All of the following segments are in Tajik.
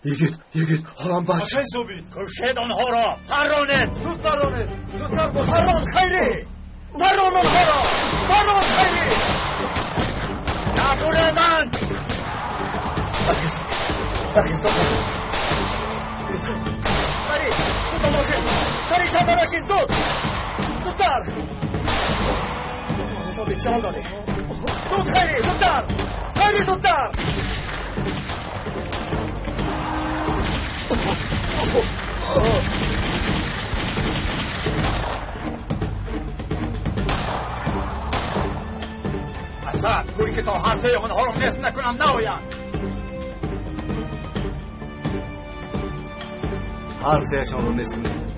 Йигит, йигит, ҳолам бад. Ошай собит. Кушед онҳоро, парронед. Зуд парронед. Зудтар бош. Паррон, Хайрӣ. Паррон онҳоро. Паррон, Хайрӣ. Набурезанд. Бархез. Бархез, доктор. Хайрӣ, зуд ба мошин. Сари шаб ба мошин, зуд. Зудтар. Собит, чӣ ҳол дорӣ? Зуд, Хайрӣ, зудтар. Хайрӣ, зудтар. Асад, гӯй ки то ҳар сеи онҳоро нест накунам наоянд. Ҳар сеяшонро нест кунед.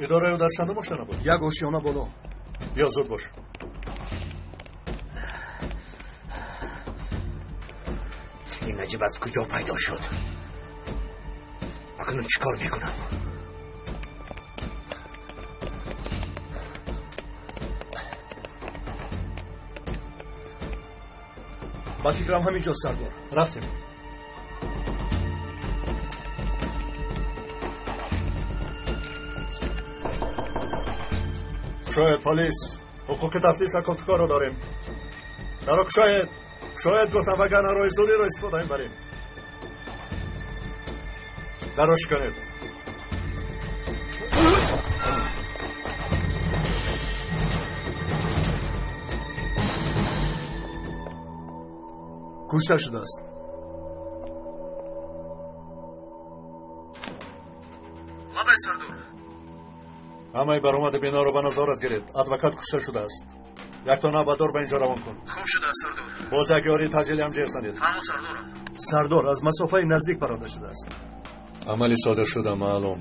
Идораи ӯ дар чандум ошёна буд? Як ошёна боло. Биё, зуд бош. Ин наҷиб аз куҷо пайдо шуд? Акнун чӣ кор мекунам? Ба фикрам ҳамин ҷо, сардор. Рафтем. Кушоед, полис. Ҳуқуқи тафтиш ва кофтукорро дорем. Даро кушоед. Кушоед, гуфтам, вагарна роҳи зуриро истифода мебарем. Даро шиканед. Кушта шудааст. Лабай, сардор. Ҳамаи баромади биноро ба назорат гиред. Адвокат кушта шудааст. Якто навбатдор ба инҷо равон кун. Хуб шудааст, сардор. Боз як ёрии таъҷилиам ҷеғ занед. Фаҳмо, сардорам. Сардор аз масофаи наздик паронда шудааст. Амали содир шуда маълум.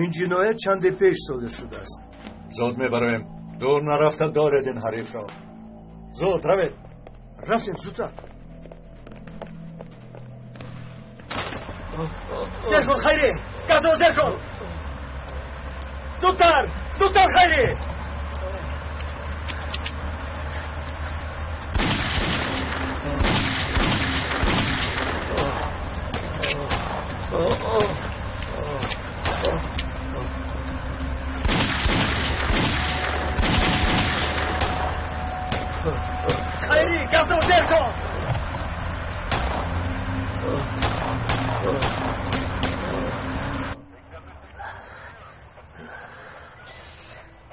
Ин ҷиноят чанде пеш содир шудааст. Зуд мебароем. Дур нарафта доред ин ҳарифро. Зуд равед. Рафтем, зудтар. Зер кун, Хайрӣ. Газро зер кун. Зудтар, зудтар, Хайрӣ. Хайрӣ, газро зер кун.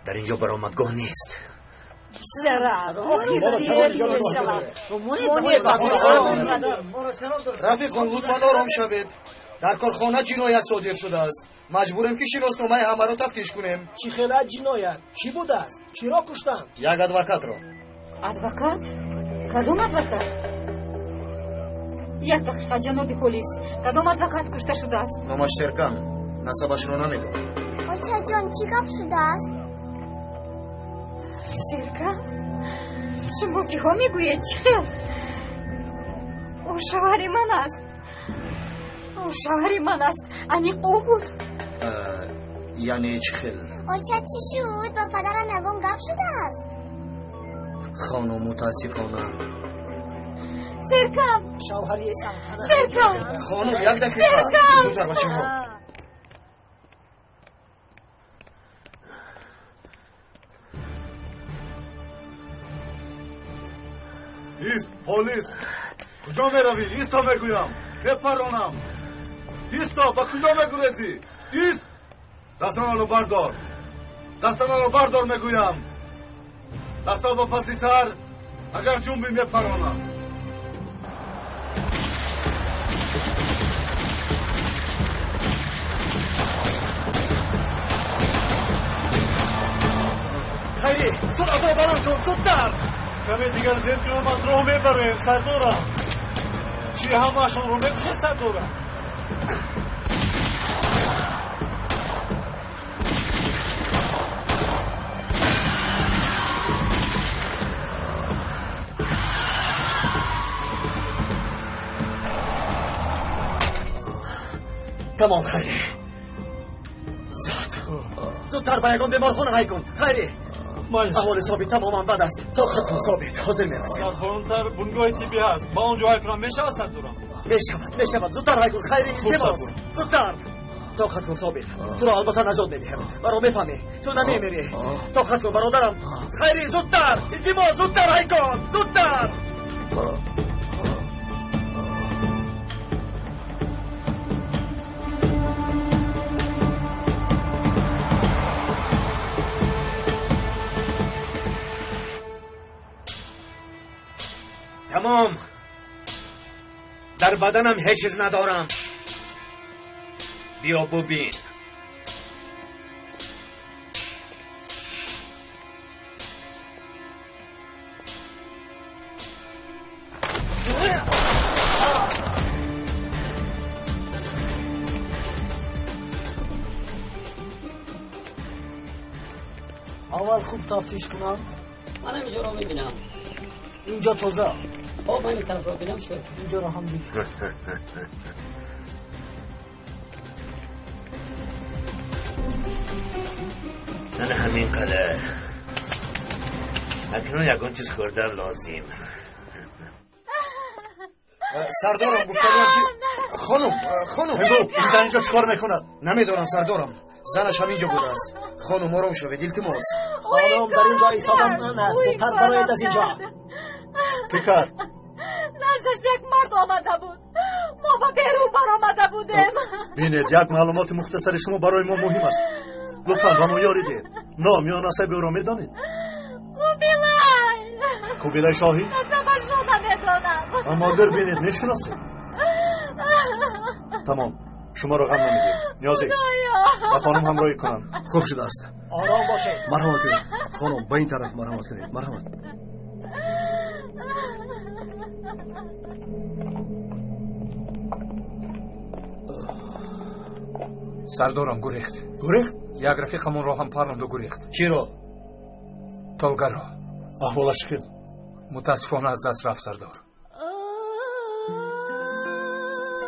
Дар ин ҷо баромадгоҳ нест. Рафиқон, лутфан ором шавед. Дар корхона ҷиноят содир шудааст. Маҷбурем ки шиносномаи ҳамаро тафтиш кунем. Чӣ хела ҷиноят? Кӣ будааст? Киро куштанд? Як адвокатро. Адвокат? Кадом адвокат? Як дақиқа, ҷаноби полис. Кадом адвокат кушта шудааст? Номаш Серкан. Насабашро намедонам. Очаҷон, чӣ гап шудааст? Серкан? Шумо чиҳо мегӯед? Чӣ хел? Ӯ шавҳари ман аст. Ӯ шавҳари ман аст. Аниқ ӯ буд. Яъне чӣ хел? Оча, чӣ шуд? Ба падарам ягон гап шудааст? Хонум, мутаассифона. Серкан! Шавҳари Серкан! Хонум, як дақиқа. Серкан! Зудтар, бачаҳо. Ист, полис. Куҷо меравӣ? Исто мегӯям. Бепаронам. Исто, ба куҷо мегурезӣ? Ист! Дастамаро бардор. Дастамаро бардор мегӯям. Даста ба паси сар, агар ҷунбӣ мепаронам. Хайрӣ, суръатро баланд кун, зудтар. Каме дигар зер кунам, аз роҳ мебароем, сардорам. Чӣ ҳамаашонро мекушед, сардорам? Тамом, Хайрӣ. Зуд. Зудтар ба ягон беморхона ҳай кун. Хайрӣ. Аҳволи Собит тамоман бад аст. Тоқат кун Собит, ҳозир мерасем. Дар поёнтар бунгоҳи тиббӣ ҳаст. Ба он ҷо ҳай кунам мешавад сардорам? Мешавад, мешавад. Зудтар ҳай кун, хайри илтимос. Зудтар. Тоқат кун Собит. Туро албатта наҷот медиҳем. Маро мефаҳмӣ? Ту намемирӣ. Тоқат кун бародарам. Хайри зудтар. Илтимос, зудтар ҳай кун. Зудтар. تمام. در بدنم هیچ چیز ندارم. بیا ببین. اول خوب تفتیش کنم. من اینجا رو میبینم. اینجا تازه. خب من این طرف رو بینم شد. اینجا رو هم دید. من همین قدر. اکنون یکون چیز خوردن لازم. سردارم گفتم که خانم خانم این زن اینجا چیکار میکند؟ نمیدونم سردارم. زنش هم اینجا بوده است. خانم آرام شوید التماس. خانم در اینجا ایستادن من است. زودتر برایید از اینجا. پیکر نزدش یک مرد آمده بود. ما با بیرون برآمده بودیم. بینید یک معلومات مختصر شما برای ما مهم است. لطفا به ما یاری دهید. نام یا نسب او را میدانید؟ کوبیلای. کوبیلای شاهی؟ نسبش را نمیدانم. اما اگر بینید میشناسید. تمام. شما را غم نمیدیم. نیازی با خانم همراهی کنم. خوب شده است. آرام باشید. مرحمت کنید خانم، به این طرف مرحمت کنید. مرحمت. سردارم گریخت. گریخت؟ یک رفیقمون را هم پرند و گریخت. کی را؟ تولگر را. احوالش چی؟ متاسفانه از دست رفت سردار.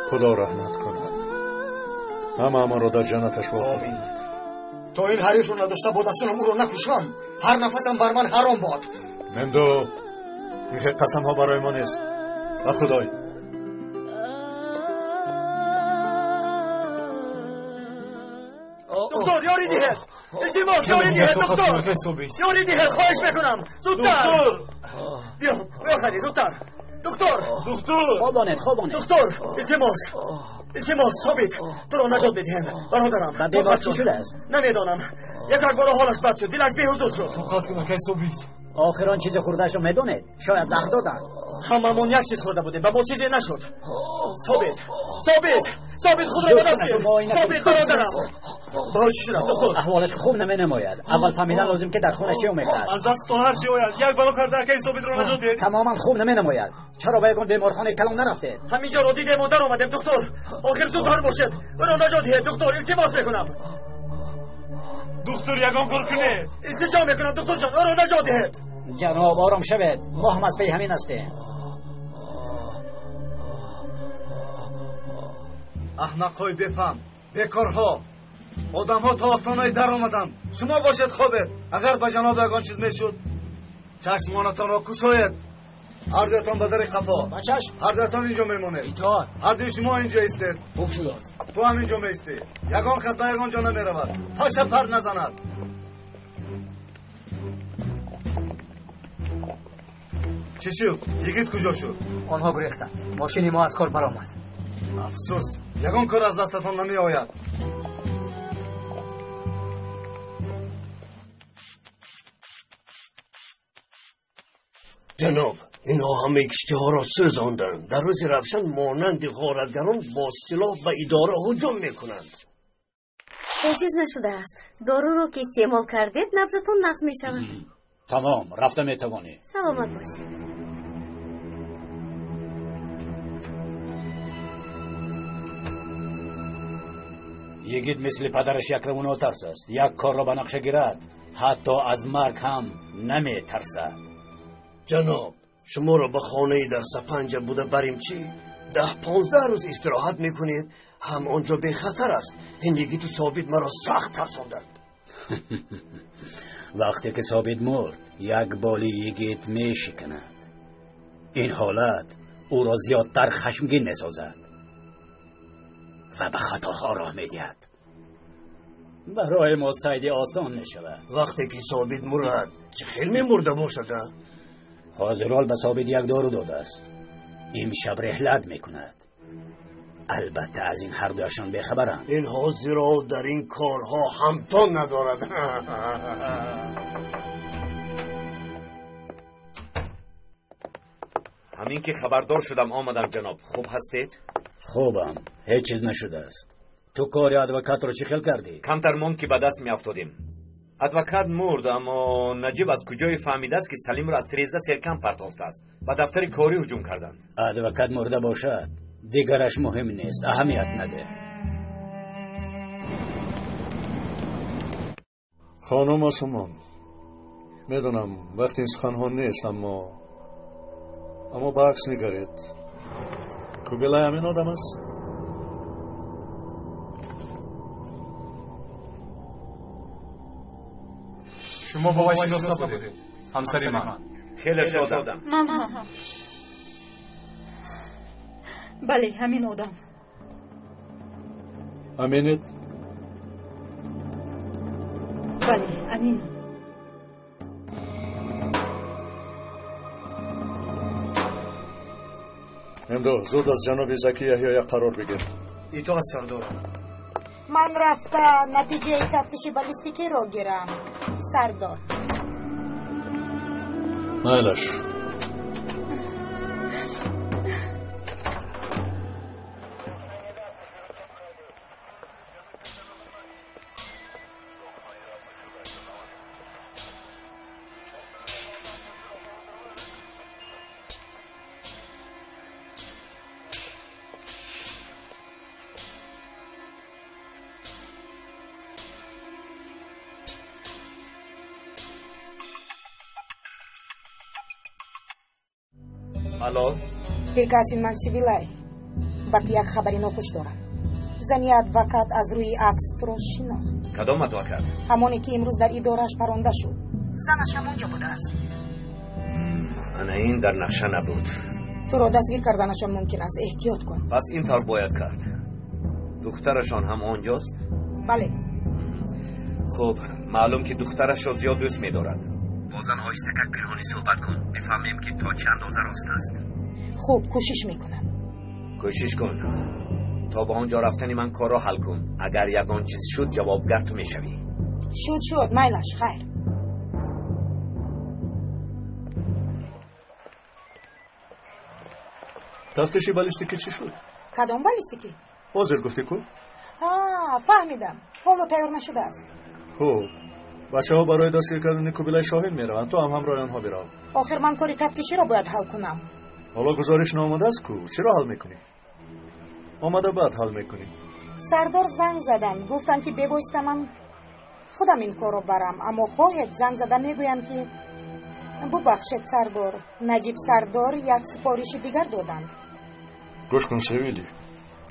خدا رحمت کند. همه ما را در جنتش واقع. تا این حریف رو نداشته با دستونم او رو نکشم، هر نفسم بر من حرام باد. ممدو، این قسم ها برای ما نیست. و خدای دکتر یاری دیه، التماس یاری دیه دکتر، یاری دیه خواهش میکنم زودتر. دکتر بیا بیا خری زودتر. دکتر دکتر خوابانید خوابانید. دکتر التماس التماس ثابت تو را نجات بدهم برادرم. بیمار چی شده است؟ نمیدانم، یک بار حالش بد شد، دلش بی‌حضور شد. طاقت کن که ثابت. آخر آن چیز خورده‌اش رو میدونید؟ شاید زهر دادن. هممون یک چیز خورده بودیم و با چیزی نشد. ثابت ثابت ثابت خود را به دست گیر. ثابت برادرم باهاش چی شده دکتر؟ احوالش خوب نمینماید. اول فهمیدن لازم که در خونش چه اومده است. از دستتون هر چی آید یک بلا کرده که ثابت را نجات دهید. تماما خوب نمینماید. چرا به یک بیمارخانه کلان نرفتید؟ همینجا رو دیدیم و در آمدیم دکتر. آخر زودتر باشد او را نجات دهید دکتر، التماس میکنم. دکتر یگان کار کنید. التجا میکنم دکتر جان، او را نجات دهید. جناب آرام شوید، ما هم از پی همین هستیم. احمق‌های بفهم، بیکارها، آدم‌ها تا آستانه در آمدند. شما باشید خوابید. اگر به جناب یگان چیز میشد چشمانتان را گشایید. هر دویتان به در قفا. با چشم. هر دویتان اینجا میمانید. اطاعت. هر دوی شما اینجا ایستید. خوب شده است. تو هم اینجا میستی. یگان کس به یگان جا نمیرود. پاش پر نزند. چی شد؟ یگیت کجا شد؟ آنها گریختند. ماشین ما از کار برآمد. افسوس، یگان کار از دستتان نمی آید. جناب، اینها همه کشتی ها را سوزاندند. در روز روشن مانند غارتگران با سلاح به اداره هجوم میکنند. هیچ چیز نشده است. دارو رو که استعمال کردید نبضتان نقص می شود. تمام، رفته می توانی. سلامت باشید. یگید مثل پدرش یک رو ترس است. یک کار را به نقشه گیرد حتی از مرگ هم نمی ترسد. جناب، شما را به خانه در سپنجه بوده بریم چی؟ 10-15 روز استراحت میکنید، هم آنجا به خطر است. این یگید و ثابت مرا سخت ترساندند. Вақте ки Собит мурд, як боли йигит мешиканад. Ин ҳолат ӯро зиёдтар хашмгин месозад ва ба хатоҳо роҳ медиҳад. Барои мо сайди осон мешавад. Вақте ки Собит мурад, чӣ хел мемурда бошад? Ҳозирол ба Собит як дору додааст. Имшаб реҳлат мекунад. Албатта аз ин ҳар дуяшон бехабаранд. Ин ҳозирол дар ин корҳо ҳамто надорад. Ҳамин ки хабардор шудам омадам, ҷаноб. Хуб ҳастед? Хубам, ҳеҷ чиз нашудааст. Ту кори адвокатро чӣ хел кардӣ? Камтар монд ки ба даст меафтодем. Адвокат мурд, аммо Наҷиб аз куҷое фаҳмидааст, ки Салимро аз тиреза серкам партофтааст. Ба дафтари корӣ ҳуҷум карданд. Адвокат мурда бошад, дигараш муҳим нест, аҳамият наде. Хонум Осумон, медонам вақти ин суханҳо нест, аммо ба акс нигаред. Кубилай ҳамин одам аст? Шумо бо вай шинос набудед, ҳамсари ман. Хеле шодам. Ман ҳам. Бале, ҳамин одам. Аминед? Бале, аминам. Имрӯз зуд аз ҷаноби Заки Яҳё як қарор бигир. Итоат, сардор. Ман рафта натиҷаи тафтиши баллистикиро гирам, сардор. Майлаш. Алло? Дилкасин, ман Сивилай. Ба ту як хабари нохуш дорам. Зани адвокат аз рӯи акс туро шинохт. Кадом адвокат? Ҳамоне ки имрӯз дар идорааш паронда шуд. Занаш ҳамон ҷо будааст. Ана ин дар нақша набуд. Туро дастгир карданашон мумкин аст. Эҳтиёт кун. Пас ин тавр бояд кард. Духтарашон ҳам онҷост? Бале. Хуб, маълум ки духтарашро зиёд дӯст медорад. Бо зан оҳистакак пинҳонӣ суҳбат кун. Мефаҳмем ки то чӣ андоза рост аст. Хуб, кӯшиш мекунам. Кӯшиш кун. То ба он ҷо рафтани ман корро ҳал кун. Агар ягон чиз шуд, ҷавобгар ту мешавӣ. Шуд, шуд, майлаш, хайр. Тафтиши баллистикӣ чӣ шуд? Кадом баллистикӣ? Ҳозир гуфтӣ ку? Ҳа, фаҳмидам. Ҳоло тайёр нашудааст. Хуб, бачаҳо барои дастгир кардани Кубилай Шоҳин мераванд. Ту ҳам ҳамроҳи онҳо бирав. Охир ман кори тафтиширо бояд ҳал кунам. Ҳоло гузориш наомадааст ку? Чиро ҳал мекунӣ? Омада баъд ҳал мекунӣ. Сардор занг заданд, гуфтанд ки бевосита ман худам ин корро барам, аммо хоҳед занг зада мегӯям ки бубахшед сардор, Наҷиб сардор як супориши дигар доданд. Гӯш кун, Севили,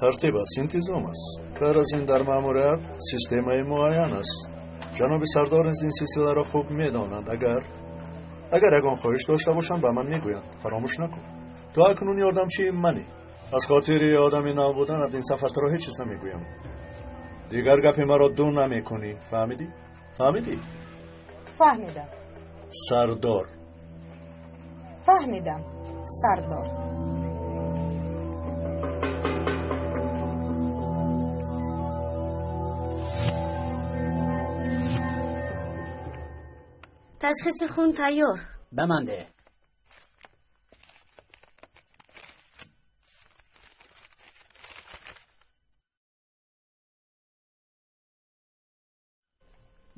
тартиб аст, интизом аст. Ғайр аз ин дар маъмурият системаи муайян аст. Ҷаноби сардор низ ин силсиларо хуб медонанд. Агар ягон хоҳиш дошта бошанд, ба ман мегӯянд. Фаромӯш накун. Ту акнун ёрдамчии манӣ. Аз хотири одами нав буданат ин сафар туро ҳеҷ чиз намегӯям. Дигар гапи маро ду намекунӣ. Фаҳмидӣ? Фаҳмидӣ? Фаҳмидам. Сардор. Фаҳмидам, сардор. Ташхиси хун тайёр. Ба ман деҳ.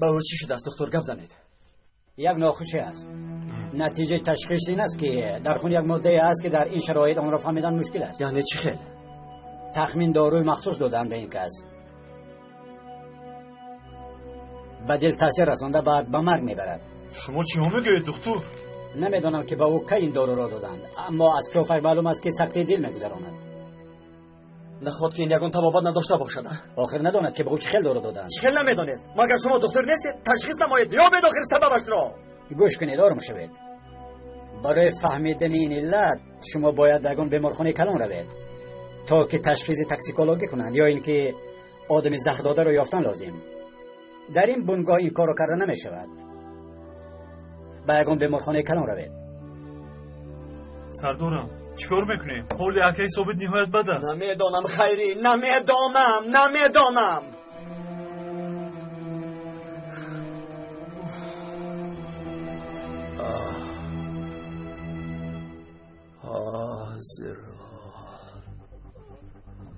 Ба ӯ чӣ шудааст, духтур? Гап занед. Як нохушӣ аст. Натиҷаи ташхис ин аст, ки дар хун як моддае аст, ки дар ин шароит онро фаҳмидан мушкил аст. Яъне чӣ хел? Тахмин доруи махсус доданд ба ин кас. Ба дил таъсир расонда баъд ба марг мебарад. Шумо чиҳо мегӯед, духтур? Намедонам ки ба ӯ кай ин доруро доданд, аммо аз қиёфаш маълум аст, ки сактаи дил мегузаронад. Наход ки ин ягон табобат надошта бошад. Охир надонад ки ба ӯ чӣ хел дору доданд. Чӣ хел намедонед? Магар шумо духтур нестед? Ташхис намоед, ёбед охир сабабашро. Гӯш кунед, ором шавед. Барои фаҳмидани ин иллат шумо бояд ба ягон беморхонаи калон равед, то ки ташхиси токсикологӣ кунанд ё ин ки одами заҳрдодаро ёфтан лозим. Дар ин бунгоҳ ин корро карда намешавад. Ба ягон беморхонаи калон равед. Сардорам, чӣ кор мекунем? Ҳоли акаи Собит ниҳоят бад аст. Намедонам, Хайрӣ, намедонам, намедонам.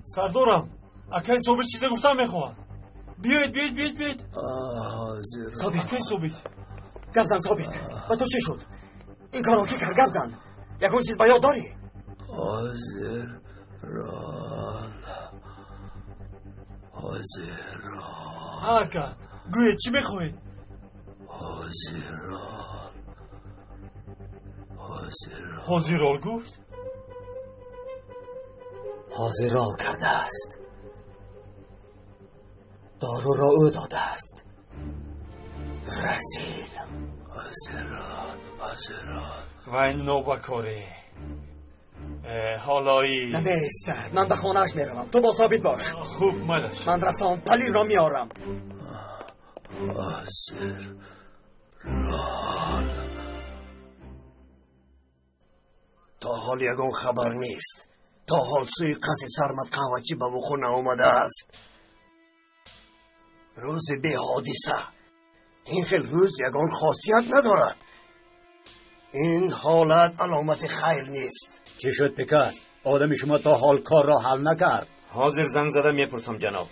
Сардорам, акаи Собит чизе гуфтан мехоҳад. Биёед, биёед, биёед, биёед. Собит, акаи Собит. Гап зан, Собит. Ба ту чӣ шуд? Ин корро кӣ кард? Гап зан. Ягон чиз ба ёд дорӣ? Ҳозирон, ҳозирон. Ака, гӯед, чӣ мехоҳед? Ҳозирон, ҳозирон. Ҳозирол гуфт? Ҳозирол кардааст. Доруро ӯ додааст. Расил. Ҳозирон, ҳозирон. Вай нобакорӣ. Ҳолои намеистад. Ман ба хонааш меравам. Ту бо Собит бош. Хуб, майлаш. Ман рафтам палирро меорам. Ҳозирон. То ҳол ягон хабар нест. То ҳол сӯи қасри Сармад қаҳвачӣ ба вуқӯъ наомадааст. Рӯзи беҳодиса. Ин хел рӯз ягон хосият надорад. Ин ҳолат аломати хайр нест. Чӣ шуд, Пикас? Одами шумо то ҳол корро ҳал накард. Ҳозир занг зада мепурсам, ҷаноб.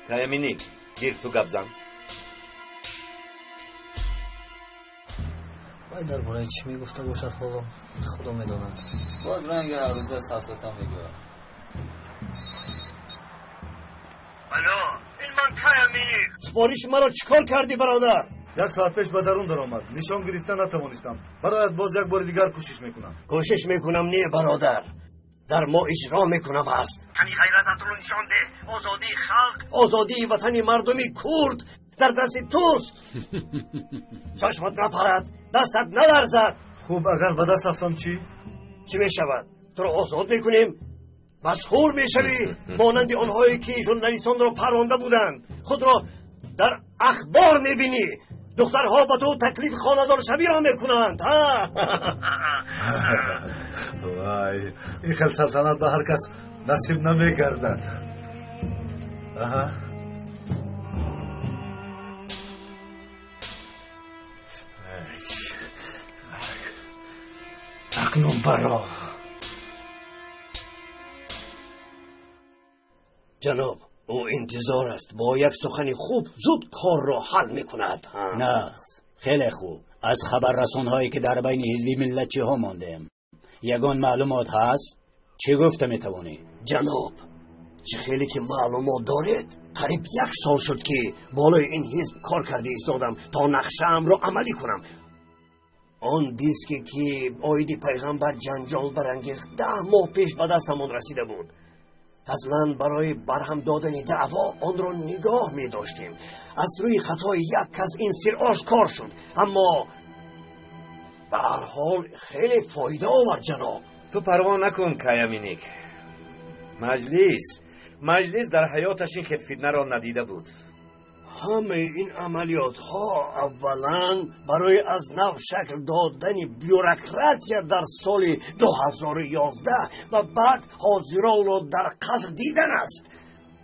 Каяминик, гир ту гап зан. Вай дар бораи чӣ мегуфта бошад ҳоло худо медонад. Боз ранги ҳаррӯза сафсата мегӯяд. Алло, ин ман Каяминик. Супориши маро чӣ кор кардӣ, бародар? Як соат пеш ба дарун даромад. Нишон гирифта натавонистам. Барояд боз як бори дигар кӯшиш мекунам. Кӯшиш мекунам не, бародар. Дар мо иҷро мекунам аст. Кани ғайрататро нишон деҳ. Озодии халқ, озодии ватани мардуми курд дар дасти туст. Чашмат напарад, дастат наларзад. Хуб, агар ба даст афтам чӣ? Чӣ мешавад? Туро озод мекунем, машҳур мешавӣ, монанди онҳое ки журналистонро паронда буданд. Худро дар ахбор мебинӣ. Духтарҳо ба ту таклифи хонадоршавиро мекунанд. Вай, ин хел салтанат ба ҳар кас насиб намегардад. Аҳа. Акнун баро. Ҷаноб, ӯ интизор аст. Бо як сухани хуб зуд корро ҳал мекунад. Нағз, хеле хуб. Аз хабаррасонҳое ки дар байни ҳизби миллатчиҳо мондем, ягон маълумот ҳаст? Чӣ гуфта метавонӣ? Ҷаноб, чӣ хеле ки маълумот доред, қариб як сол шуд ки болои ин ҳизб кор карда истодам то нақшаамро амалӣ кунам. Он диске ки оиди пайғамбар ҷанҷол барангехт 10 моҳ пеш ба дастамон расида буд. Аслан барои барҳам додани даъво онро нигоҳ медоштем. Аз рӯи хатои як кас ин сир ошкор шуд, аммо ба ҳар ҳол хеле фоида овард, ҷаноб. Ту парво накун, Каяминик. Маҷлис дар ҳаёташ ин хел фитнаро надида буд. Ҳамаи ин амалиётҳо аввалан барои аз нав шакл додани бюрократия дар соли 2011 ва баъд ҳозиронро дар қаср дидан аст.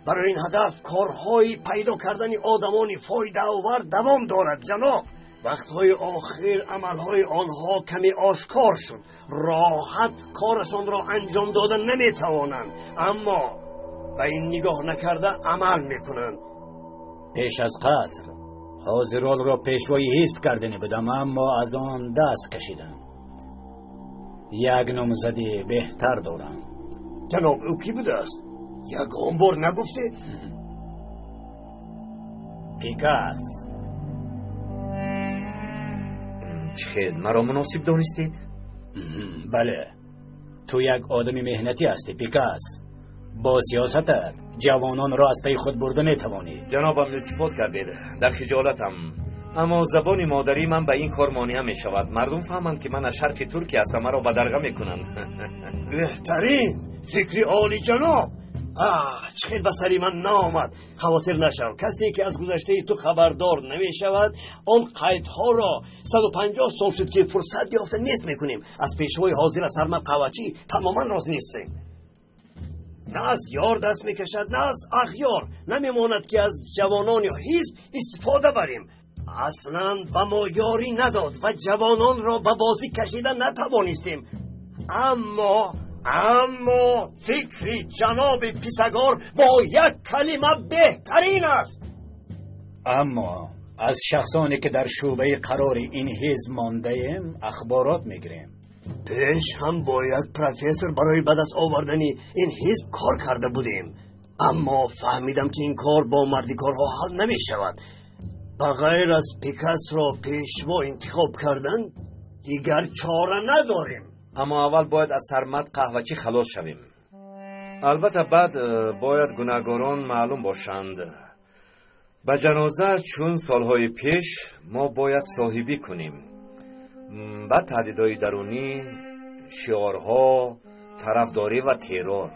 Барои ин ҳадаф корҳои пайдо кардани одамони фоидаовар давом дорад, ҷаноб. Вақтҳои охир амалҳои онҳо каме ошкор шуд. Роҳат корашонро анҷом дода наметавонанд, аммо ба ин нигоҳ накарда амал мекунанд. Пеш аз қаср ҳозиролро пешвои ҳизб кардани будам, аммо аз он даст кашидам. Як номзади беҳтар дорам. Ҷаноб, ӯ кӣ будааст? Ягон бор нагуфтед? Пикас. Чӣ хел маро муносиб донистед? Бале, ту як одами меҳнатӣ ҳастӣ, Пикас. Бо сиёсатат ҷавононро аз пайи худ бурда метавонӣ. Ҷанобам, илтифот кардед, дар хиҷолатам. Аммо забони модарии ман ба ин кор монеа мешавад. Мардум фаҳманд, ки ман аз шарқи Туркия ҳастам, маро бадарға мекунанд. Беҳтарин фикри олиҷаноб. Чӣ хел ба сари ман наомад. Хавотир нашав, касе ки аз гузаштаи ту хабардор намешавад, он қайдҳоро 150 сол шуд ки фурсат ёфта нест мекунем. Аз пешвои ҳозира Сармад Қаҳвачӣ тамоман розӣ нестем. На аз ёр даст мекашад, на аз ахёр. Намемонад ки аз ҷавонони ҳизб истифода барем. Аслан ба мо ёрӣ надод ва ҷавононро ба бозӣ кашида натавонистем. Аммо фикри ҷаноби Писагор бо як калима беҳтарин аст. Аммо аз шахсоне ки дар шӯъбаи қарори ин ҳизб мондаем ахборот мегирем. Пеш ҳам бо як профессор барои ба даст овардани ин ҳизб кор карда будем, аммо фаҳмидам ки ин кор бо мардикорҳо ҳал намешавад. Ба ғайр аз Пикасро пешво интихоб кардан дигар чора надорем. Аммо аввал бояд аз Сармад Қаҳвачӣ халос шавем. Албатта баъд бояд гунаҳгорон маълум бошанд. Ба ҷаноза чун солҳои пеш мо бояд соҳибӣ кунем. Баъд таҳдидҳои дарунӣ, шиорҳо, тарафдорӣ ва террор.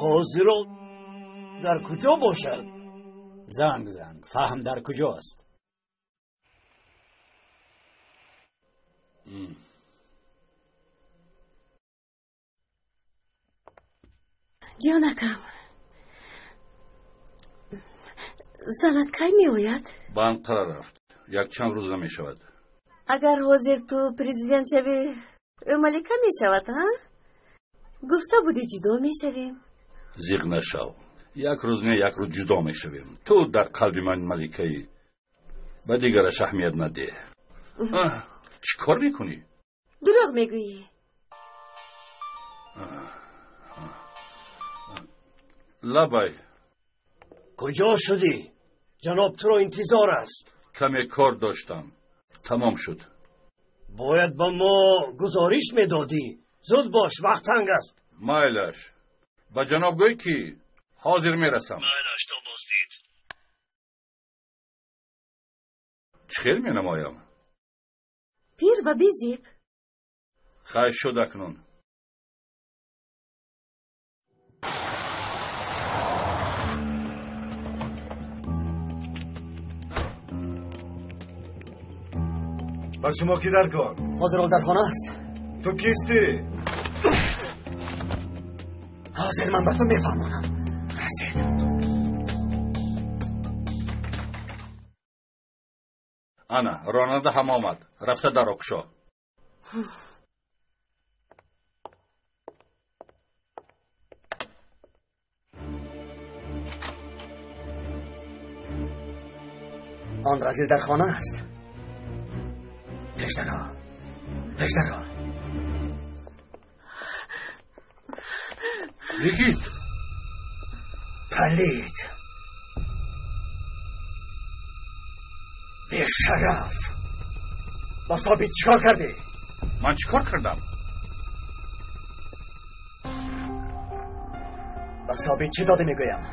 Ҳозиро дар куҷо бошад? Занг занг, фаҳм дар куҷост? Ҷонакам, занат кай меояд? Ба Анқара рафт, якчанд рӯз намешавад. Агар ҳозир ту президент шавӣ, ӯ малика мешавад, ҳа? Гуфта будӣ ҷудо мешавем. Зиқ нашав, як рӯз не, як рӯз ҷудо мешавем. Ту дар қалби ман маликаӣ, ба дигараш аҳамият надеҳ. Чӣ кор мекунӣ? Дурӯғ мегӯӣ. Лабай. Куҷо шудӣ? Ҷаноб туро интизор аст. Каме кор доштам, тамом шуд. Бояд ба мо гузориш медодӣ. Зуд бош, вақт танг аст. Майлаш, ба ҷаноб гӯй ки ҳозир мерасам. Майлаш, то боздид. Чӣ хел менамоям? Пир ва безеб. Хайр шуд акнун. Ба шумо кӣ дар кор? Ҳозир ол дар хона аст. Ту кистӣ? Ҳозир ман ба ту мефаҳмонам. Расид. Ана, ронанда ҳам омад. Рафта даро кушо. Он разил дар хона аст. Пештаро, пештаро. Йигит! Палид! Бешараф! Бо Собит чӣ кор кардӣ? Ман чӣ кор кардам? Ба Собит чӣ додӣ мегӯям?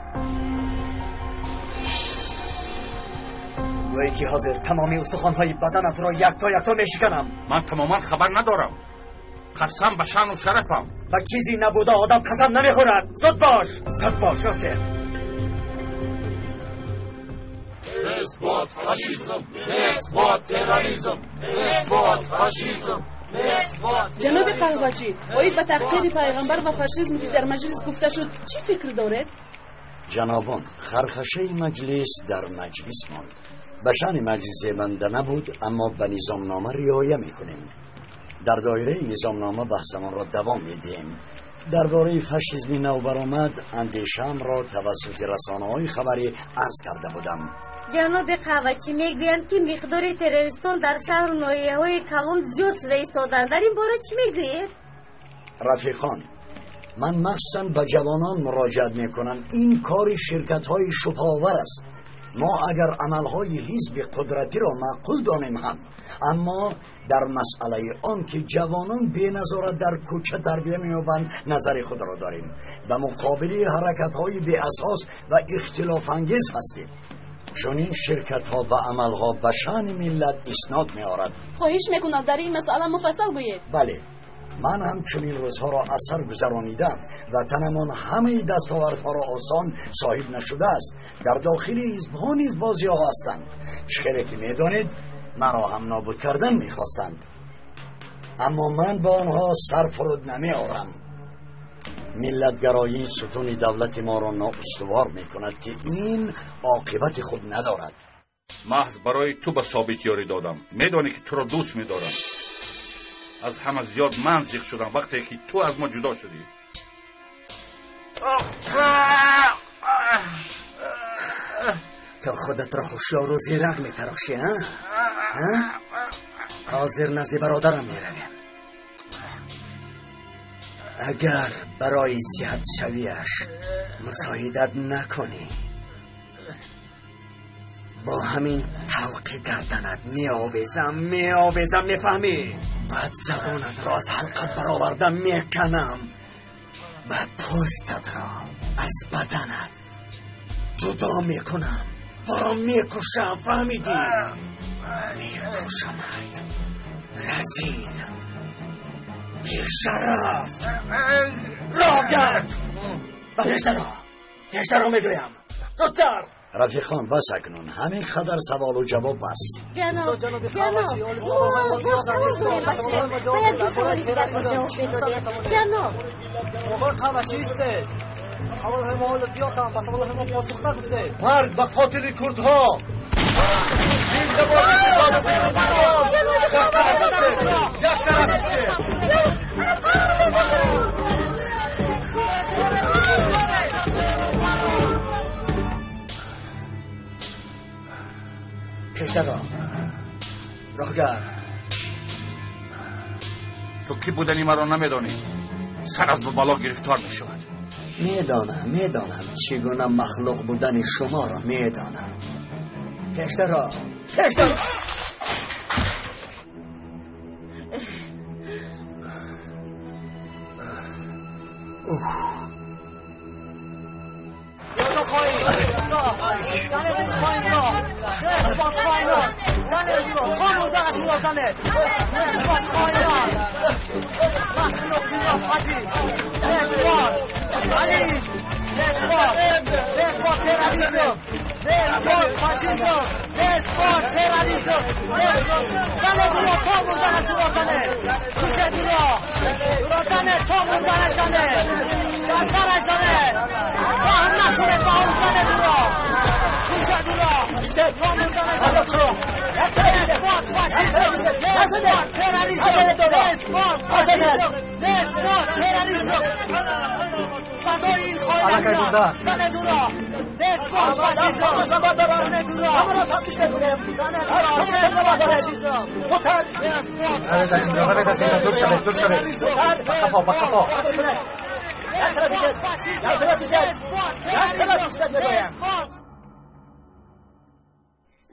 Гӯӣ ки ҳозир тамоми устухонҳои баданатро якто якто мешиканам. Ман тамоман хабар надорам. Қасам ба шаъну шарафам. Ба чизе набуда одам қасам намехӯрад. Зуд бош, зуд бош, рафтем. Несбот фашизм, несбот терроризм, несбот фашизм. Ҷаноби Қаҳвачӣ, оид ба таҳқири пайғамбар ва фашизм ки дар маҷлис гуфта шуд, чӣ фикр доред? Ҷанобон, хархашаи маҷлис дар маҷлис монд. Ба шаъни маҷлис зебанда набуд, аммо ба низомнома риоя мекунем. Дар доираи низомнома баҳсамонро давом медиҳем. Дар бораи фашизми навбаромад андешаамро тавассути расонаҳои хабарӣ арз карда будам. Ҷаноби Қаҳвачӣ, мегӯянд ки миқдори террористон дар шаҳру ноҳияҳои калон зиёд шуда истодаанд. Дар ин бора чӣ мегӯед? Рафиқон, ман махсусан ба ҷавонон муроҷиат мекунам. Ин кори ширкатҳои шубҳаовар аст. Мо агар амалҳои ҳизби қудратиро маъқул донем ҳам, Аммо дар масъалаи он ки ҷавонон беназорат дар кӯча тарбия меёбанд назари худро дорем. Ба муқобили ҳаракатҳои беасос ва ихтилофангез ҳастем. Чунин ширкатҳо ва амалҳо ба шаъни миллат иснод меорад. Хоҳиш мекунам дар ин масъала муфассал гӯед. Бале, ман ҳам чунин рӯзҳоро аз сар гузаронидам. Ватанамон ҳамаи дастовардҳоро осон соҳиб нашудааст. Дар дохили ҳизбҳо низ бозиҳо ҳастанд. Чӣ хеле ки медонед, маро ҳам нобуд кардан мехостанд, аммо ман ба онҳо сар фуруд намеорам. Миллатгароӣ сутуни давлати моро ноустувор мекунад, ки ин оқибати хуб надорад. Маҳз барои ту ба Собит ёрӣ додам. Медонӣ ки туро дӯст медорам. Аз ҳама зиёд ман зиқ шудам вақте ки ту аз мо ҷудо шудӣ. Ту худатро ҳушёру зирак метарошӣ, а? Ҳозир назди бародарам меравем. Агар барои сиҳатшавиаш мусоидат накунӣ, бо ҳамин тавқи гарданат меовезам, меовезам, мефаҳмӣ? Баъд забонатро аз ҳалқат бароварда меканам, баъд пӯстатро аз баданат ҷудо мекунам, туро мекушам, фаҳмидӣ? Мекушамат, разил, бешараф, роҳгард! Ба пештаро, пештаро мегӯям, зудтар! Рафиқон, бас акнун ҳамин қадар саволу ҷавоб бас. Ҷаноб, бояд ду саволи дигарро ҷавоб медодед. Ҷаноб, оғои қаҳвачӣ истед. Саволҳои мо ҳоло зиёданд, ба саволҳои мо посух нагуфтед. Марг ба қотили курдҳо! Зинда бод як тараф истед! Пештаро, роҳгар, ту кӣ будани маро намедонӣ. Сар аз ба бало гирифтор мешавад. Медонам, медонам чӣ гуна махлуқ будани шуморо медонам. Пештаро, пештаро!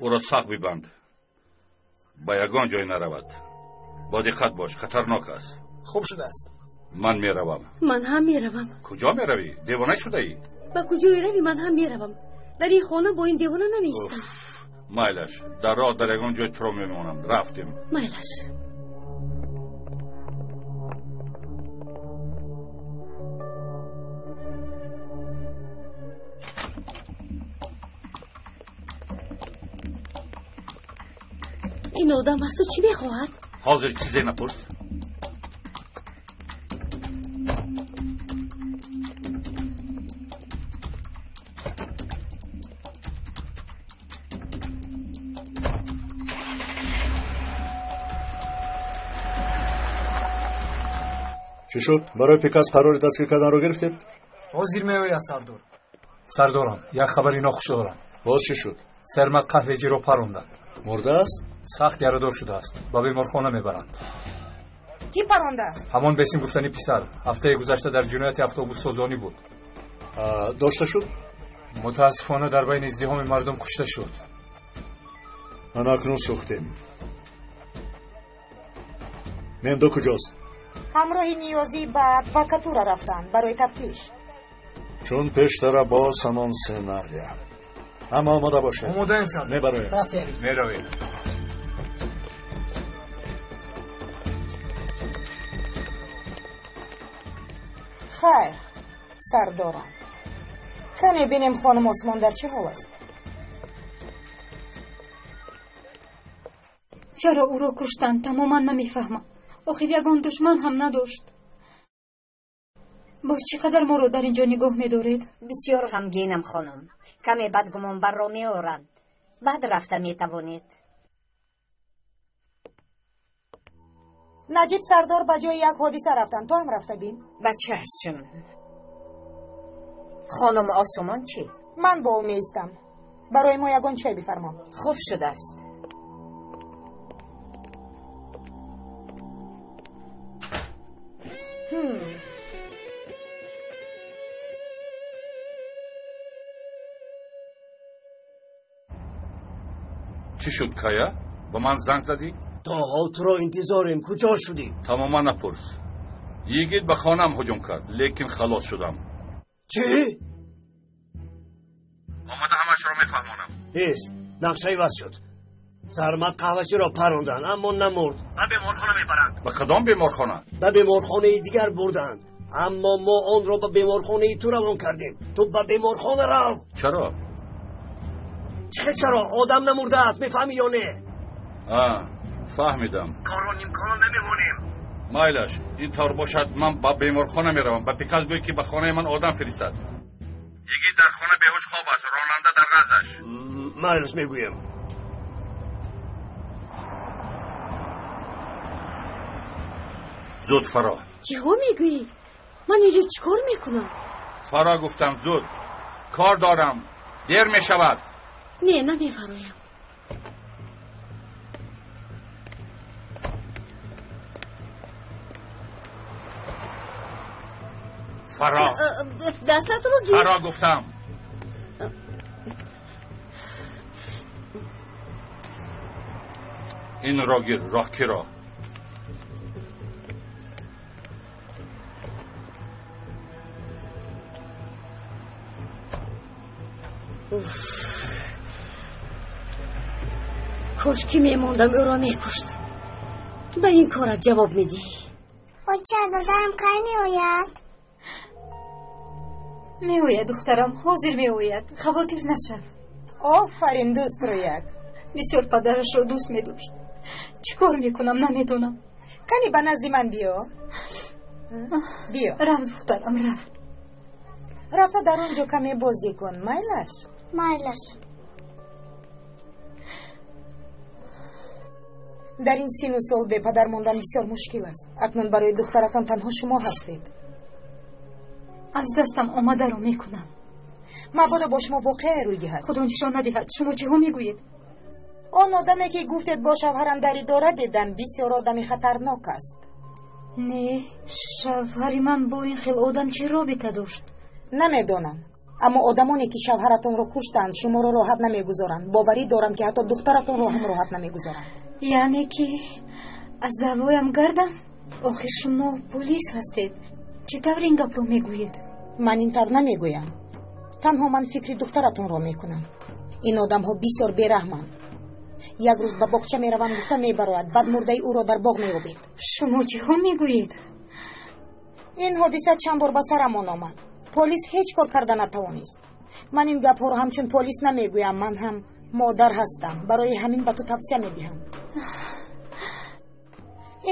Ӯро сахт бибанд, ба ягон ҷой наравад. Бо диққат бош, хатарнок аст. Хуб шудааст. Ман меравам. Ман ҳам меравам. Куҷо меравӣ? Девона шудаӣ? Ба куҷое равӣ, ман ҳам меравам. Дар ин хона бо ин девона намеистам. Майлаш, дар роҳ дар ягон ҷой туро мемонам. Рафтем. Майлаш. Ин одам аз ту чӣ мехоҳад? Ҳозир чизе напурс. Чӣ шуд? Барои Пикас қарори дастгир карданро гирифтед? Ҳозир меояд, сардор. Сардорам, як хабари нохуш дорам. Боз чӣ шуд? Сармад қаҳвеҷиро паронданд. Мурдааст? Сахт ярадор шудааст. Ба беморхона мебаранд. Кӣ парондааст? Ҳамон бесим гуфтани писар. Ҳафтаи гузашта дар ҷинояти автобуссозонӣ буд. Дошта шуд? Мутаассифона дар байни издиҳоми мардум кушта шуд. Ана акнун сӯхтем. Мемду куҷост? Ҳамроҳи Ниёзӣ ба адвокатура рафтанд барои тафтиш. Чун пештара боз ҳамон сценария. Ҳама омода бошед. Омодаем, сардор. Мебароем. Рафтем. Меравем. Хайр, сардорам. Кане бинем хонум Осмон дар чӣ ҳол аст? Чаро ӯро куштанд, тамоман намефаҳмам. Охир ягон душман ҳам надошт. Боз чӣ қадар моро дар ин ҷо нигоҳ медоред? Бисёр ғамгинам, хонум. Каме баъд гумонбарро меоранд. Баъд рафта метавонед. Наҷиб сардор ба ҷои як ҳодиса рафтанд. Ту ҳам рафта бин. Ба чашм. Хонум Осумон чӣ? Ман бо ӯ меистам. Барои мо ягон чой бифармо. Хуб шудааст. Чӣ шуд, Кая? Ба ман занг задӣ? То ҳол туро интизорем. Куҷо шудӣ? Тамоман напурс. Йигит ба хонаам ҳуҷум кард, лекин халос шудам. Чӣ? Омада ҳамашро мефаҳмонам. Ҳест, нақша иваз шуд. Сармад қаҳвачиро паронданд, аммо намурд. Ба беморхона мебаранд. Ба кадом беморхона? Ба беморхонаи дигар бурданд. Аммо мо онро ба беморхонаи ту равон кардем. Ту ба беморхона рав. Чаро? Чӣ чаро? Одам намурдааст, мефаҳмӣ ё не? Фаҳмидам. Корро нимкора намемонем. Майлаш, ин тавр бошад, ман ба беморхона меравам. Ба Пикас гӯй, ки ба хонаи ман одам фиристад. Йигит дар хона беҳуш хоб аст, ронанда дар наздаш. Майлаш, мегӯям. Зуд фаро. Чиҳо мегӯӣ? Ман инҷо чӣ кор мекунам? Фаро гуфтам, зуд. Кор дорам. Дер мешавад. Не, намефароям. Фаро. Дастатро гир. Фаро гуфтам. Инро гир, роҳкиро. Кош ки мемондам, ӯро мекушт. Ба ин корат ҷавоб медиҳӣ. Оча, дадаам кай меояд? Меояд, духтарам, ҳозир меояд. Хавотир нашав. Офарин, дӯст рӯяк. Бисёр падарашро дӯст медошт. Чӣ кор мекунам, намедонам. Кани ба назди ман биё. Биё. Рав, духтарам, рав. Рафта дар он ҷо каме бозӣ кун, майлаш? Майлаш. Дар ин сину сол бепадар мондан бисёр мушкил аст. Акнун барои духтаратон танҳо шумо ҳастед. Аз дастам омадаро мекунам. Мабодо бо шумо воқеа рӯй диҳад. Худо нишон надиҳад. Шумо чиҳо мегӯед? Он одаме ки гуфтед бо шавҳарам дар идора дидам, бисёр одами хатарнок аст. Не, шавҳари ман бо ин хел одам чӣ робита дошт? Намедонам, аммо одамоне ки шавҳаратонро куштанд, шуморо роҳат намегузоранд. Боварӣ дорам, ки ҳатто духтаратонро ҳам роҳат намегузоранд. Яъне ки аз даъвоям гардам? Охир шумо полис ҳастед. Чӣ тавр ин гапро мегӯед? Ман ин тавр намегӯям. Танҳо ман фикри духтаратонро мекунам. Ин одамҳо бисёр бераҳманд. Як рӯз ба боғча меравам гуфта мебарояд, баъд мурдаи ӯро дар боғ меёбед. Шумо чиҳо мегӯед? Ин ҳодиса чанд бор ба сарамон омад. Полис ҳеҷ кор карда натавонист. Ман ин гапҳоро ҳамчун полис намегӯям. Ман ҳам модар ҳастам. Барои ҳамин ба ту тавсия медиҳам.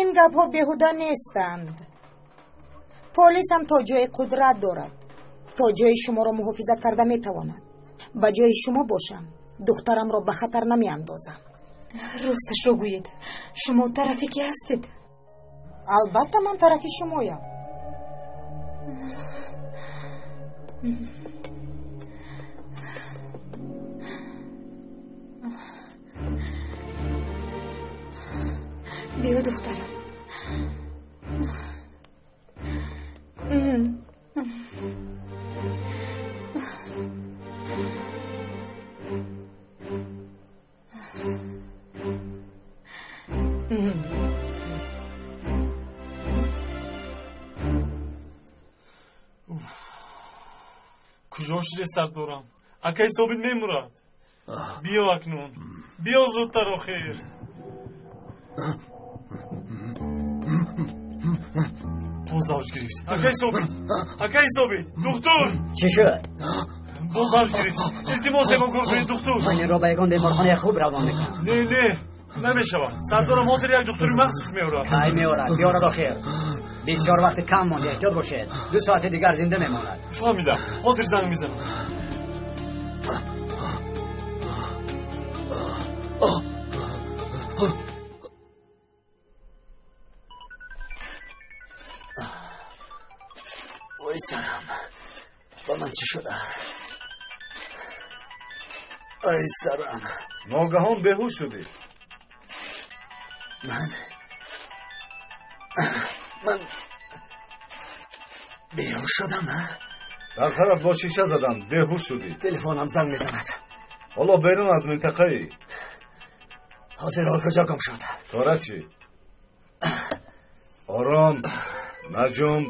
Ин гапҳо беҳуда нестанд. Полис ҳам то ҷои қудрат дорад, то ҷои шуморо муҳофизат карда метавонад. Ба ҷои шумо бошам, духтарамро ба хатар намеандозам. Росташро гӯед, шумо тарафи ки ҳастед? Албатта, ман тарафи шумоям. Биё, духтарам. Куҷо шуде сардорам? Акаи Собит мемурад. Биё акнун. Биё зудтар охир. Боз авҷ гирифт. Акаи Собит. Акаи Собит. Духтур. Чӣ шуд? Боз авҷ гирифт. Илтимос ягон кор кунед духтур. Ман инро ба ягон беморхонаи хуб равон мекунам. Не, не. Намешавад. Сардорам ҳозир як духтури махсус меорад. Кай меорад? Биёрад охир. Бисёр вақти кам монд, эҳтиёт бошед. 2 соати дигар зинда мемонад. Фаҳмидам. Ҳозир занг мезанам. Ой сарам, ба ман чӣ шуда? Ай сарам. Ногаҳон беҳуш шудӣ. Ман беҳуш шудам, а? Дар сарат бо шиша заданд, беҳуш шудӣ. Телефонам занг мезанад. Ҳоло берун аз минтақаӣ. Ҳозир ҳол куҷо гум шуд? Тора чӣ? Ором, наҷумб.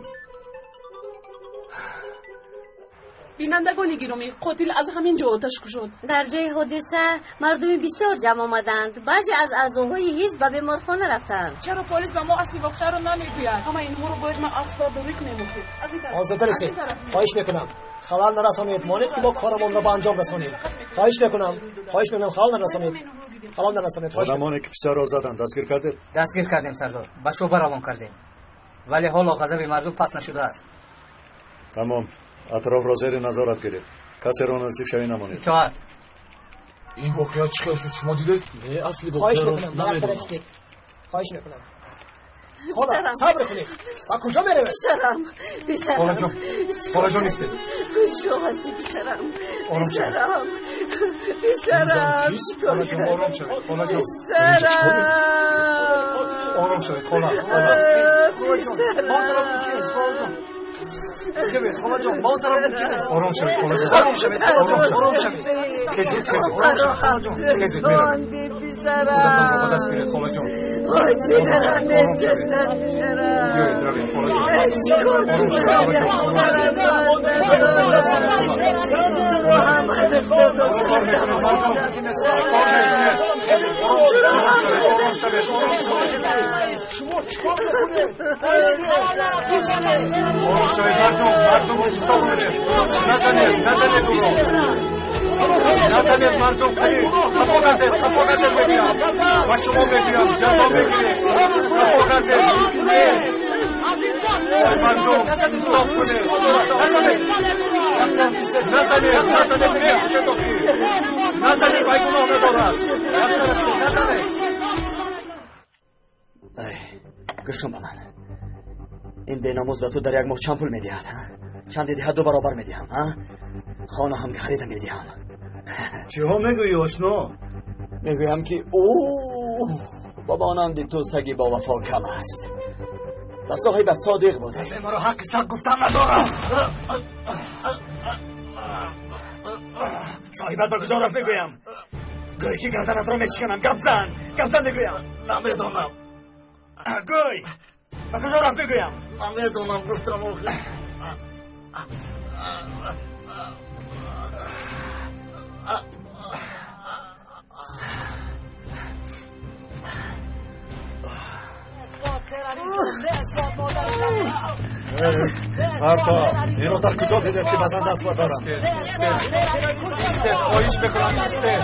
Бинандагони гиромӣ, қотил аз ҳамин ҷо оташ кушод. Дар ҷои ҳодиса мардуми бисёр ҷамъ омаданд. Баъзе аз аъзоҳои ҳизб ба беморхона рафтанд. Чаро полис ба мо асли воқеаро намегӯяд? Ҳама инҳоро бояд ма аксбардорӣ кунем охир. Аз ин тараф. Озода нестед. Хоҳиш мекунам. Халал нарасонед. Монед ки мо корамонро ба анҷом расонем. Хоҳиш мекунам. Хоҳиш мекунам халал нарасонед. Халал нарасонед. Одамоне ки писарро заданд дастгир кардед? Дастгир кардем сардор. Ба шӯъба равон кардем. Вале ҳоло ғазаби мардум пас нашудааст. Тамом. Атрофро зери назорат гиред. Касеро наздик шавӣ намонед. Итоат. Ин воқеа чӣ хел шуд? Шумо дидед? Не, асли воқеаро намедонам. Хоҳиш мекунам. Хола, сабр кунед. Ба куҷо меравед? Писарам, писарам. Холаҷон, холаҷон истед. Куҷо ҳасти писарам? Ором шавед. Писарам, писарам. Холаҷон, ором шавед. Холаҷон. Писарам. Ором шавед, хола. Хола. Писарам. Холаҷон, ба он тараф мумкин аст. Ором шавед, холаҷон. Ором шавед, холаҷон, ором шавед. Хезед, хезед, ором шавед, холаҷон. Хезед, меравед. Писарам. Ба даст гиред, холаҷон. Ой, ҷигарам нестам, писарам. Биёед, равем, холаҷон. Чикор Ором шавед, холаҷон, ором шавед. Шумо чикор мекунед? Ором шавед, мардум, мардум, инсоф кунед. Назанед, назанед ӯро. Назанед, мардум, қани. Хафо гардед, хафо гардед мегӯям. Ба шумо мегӯям, ҷазо мегиред. Хафо гардед. Не. Мардум, инсоф кунед. Назанед. Назанед, назанед, мекушед охир. Назанед, вай гуноҳ надорад. Назанед. Ай, гӯш кун ба ман. Ин беномӯз ба ту дар як моҳ чанд пул медиҳад? Чанде диҳад 2 баробар медиҳам. Хона ҳам харида медиҳам. Чиҳо мегӯӣ ошно? Мегӯям ки ба монанди ту саги бовафо кам аст. Ба соҳибат содиқ буде. Касе маро ҳаққи саг гуфтан надорад. Соҳибат ба куҷо рафт мегӯям? Гӯй ки гарданатро мешиканам. Гап зан, гап зан мегӯям. Намедонам. Гӯй ба куҷо рафт мегӯям? Намедонам гуфтам охир. Марто, инро дар куҷо дидед ки ба зан даст бардорам? Истед, хоҳиш мекунам, истед.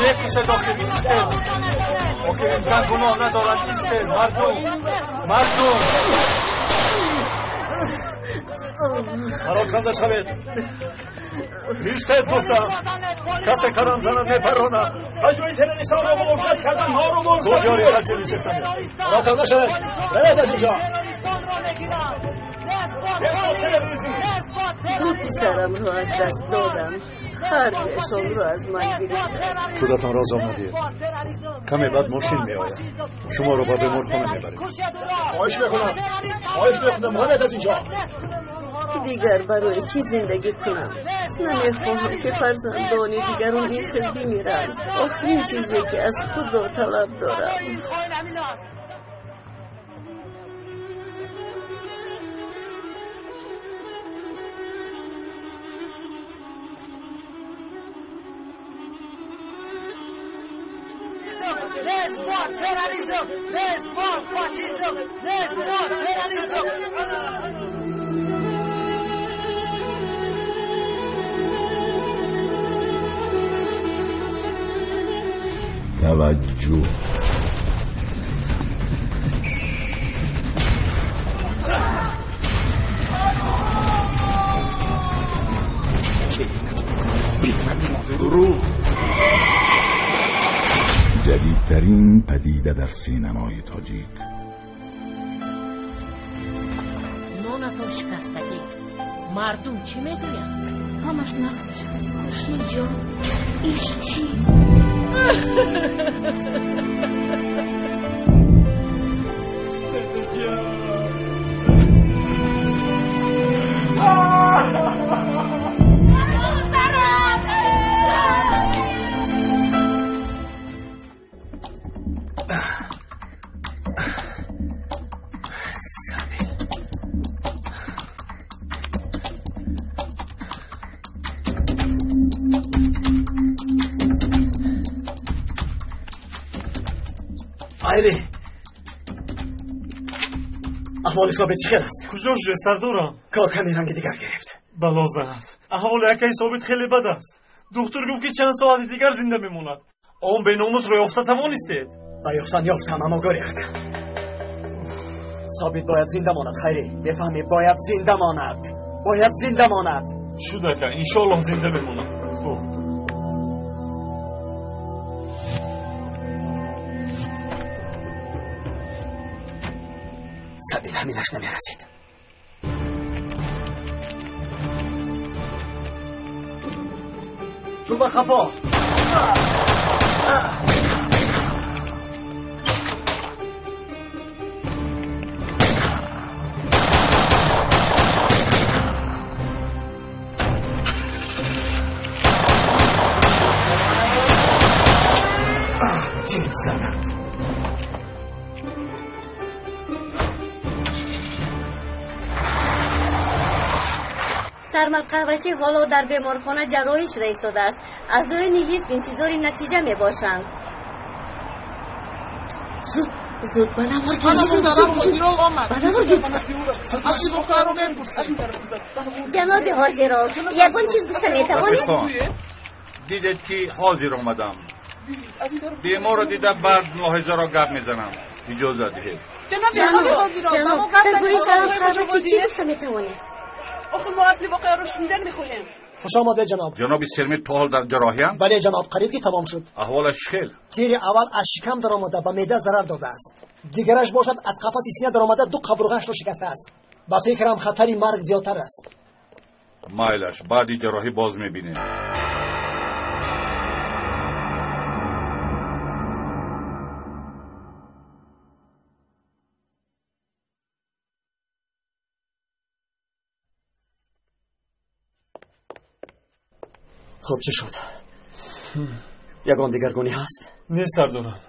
Мекушед охир, истед. Охир ин зан гуноҳ надорад, истед. Мардум, мардум. Пароканда шавед. Истед гуфтам. Касе қадам занад мепаронам. Ҳаҷми террористонро муошират кардан моро Зуд ёри таҷили чехсанед. Пароканда шавед. Равед аз инҷо. Ду писарамро аз даст додам. Ҳар дуяшонро аз ман гирифтанд. Худатон розо надиҳед. Каме баъд мошин меояд. Шуморо ба беморхона мебарем. Хоҳиш мекунам. Хоҳиш мекунам, равед аз инҷо. Дигар барои чӣ зиндагӣ кунам? Намехоҳам ки фарзандони дигарон ин хел бимиранд. Охирин чизе ки аз Худо талаб дорам. Нест бо терроризм! Нест бо фашизм! Нест бо терроризм! توجه دروغ. جدیدترین پدیده در سینمای تاجیک. نونتون شکستگی، مردم چی میگویند؟ همش نقص میشد. خوشی جان، ایش چی؟ Айри, аҳволи Собит чӣ хел аст? Куҷо шуд, сардорам? Кор каме ранги дигар гирифт. Бало занад. Аҳволи акаи Собит хеле бад аст. Духтур гуфт, ки чанд соати дигар зинда мемонад. Он беномусро ёфта тавонистед? Ба ёфтан ёфтам, аммо гурехт. Собит бояд зинда монад, Хайрӣ. Мефаҳмӣ? Бояд зинда монад. Бояд зинда монад. Шуд, ака, иншоаллоҳ зинда мемонад. Хуб. Сабит ҳаминаш намерасид. Ту ба хафо. Ҷид занад. Сармад қаҳвачӣ ҳоло дар беморхона ҷарроҳӣ шуда истодааст. Аъзоёни ҳизб интизори натиҷа мебошанд. Зуд, зуд ба навор гир. Ба навор гир. Ҷаноби ҳозирол, ягон чиз гуфта метавонед? Дидед, ки ҳозир омадам. Беморро дида, баъд мулоҳизаро гап мезанам. Иҷоза диҳед. Ҷаноби ҳозирол, дар бораи Сармад қаҳвачӣ чӣ гуфта метавонед? Охир мо асли воқеаро шунидан мехоҳем. Хуш омадед, ҷаноб. Ҷаноби Сермит то ҳол дар ҷарроҳиянд? Бале, ҷаноб, қариб ки тамом шуд. Аҳволаш чӣ хел? Тири аввал аз шикам даромада ба меъда зарар додааст. Дигараш бошад аз қафаси сина даромада ду қабурғаашро шикастааст. Ба фикрам хатари марг зиёдтар аст. Майлаш, баъди ҷарроҳӣ боз мебинем. Хуб, чӣ шуд? Ягон дигаргунӣ ҳаст? Не, сардорам.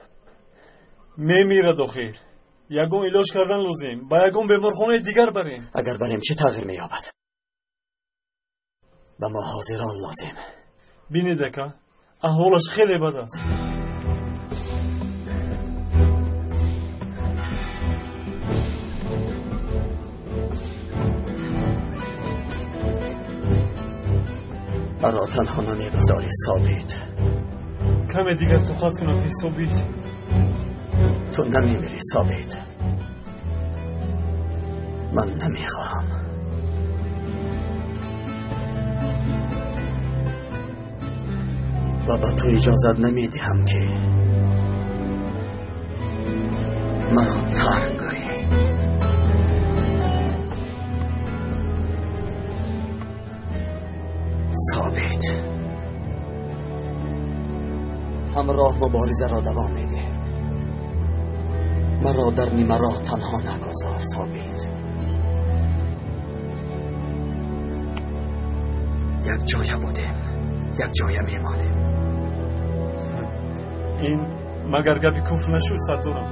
Мемирад охир. Ягон илоҷ кардан лозим. Ба ягон беморхонаи дигар барем. Агар барем, чӣ тағйир меёбад? Ба мо ҳозирон лозим. Бинед, ака, аҳволаш хеле бад аст. Маро танҳо намегузорӣ, Собит. Каме дигар тоқат кунам, Собит. Ту намемирӣ, Собит. Ман намехоҳам. Ва ба ту иҷозат намедиҳам, ки маро тарк кунӣ. Собит, ҳамроҳ муборизаро давом медиҳем. Маро дар нимароҳ танҳо нагузор, Собит. Як ҷоя будем, як ҷоя мемонем. Ин магар гапи куфр нашуд, сардорам?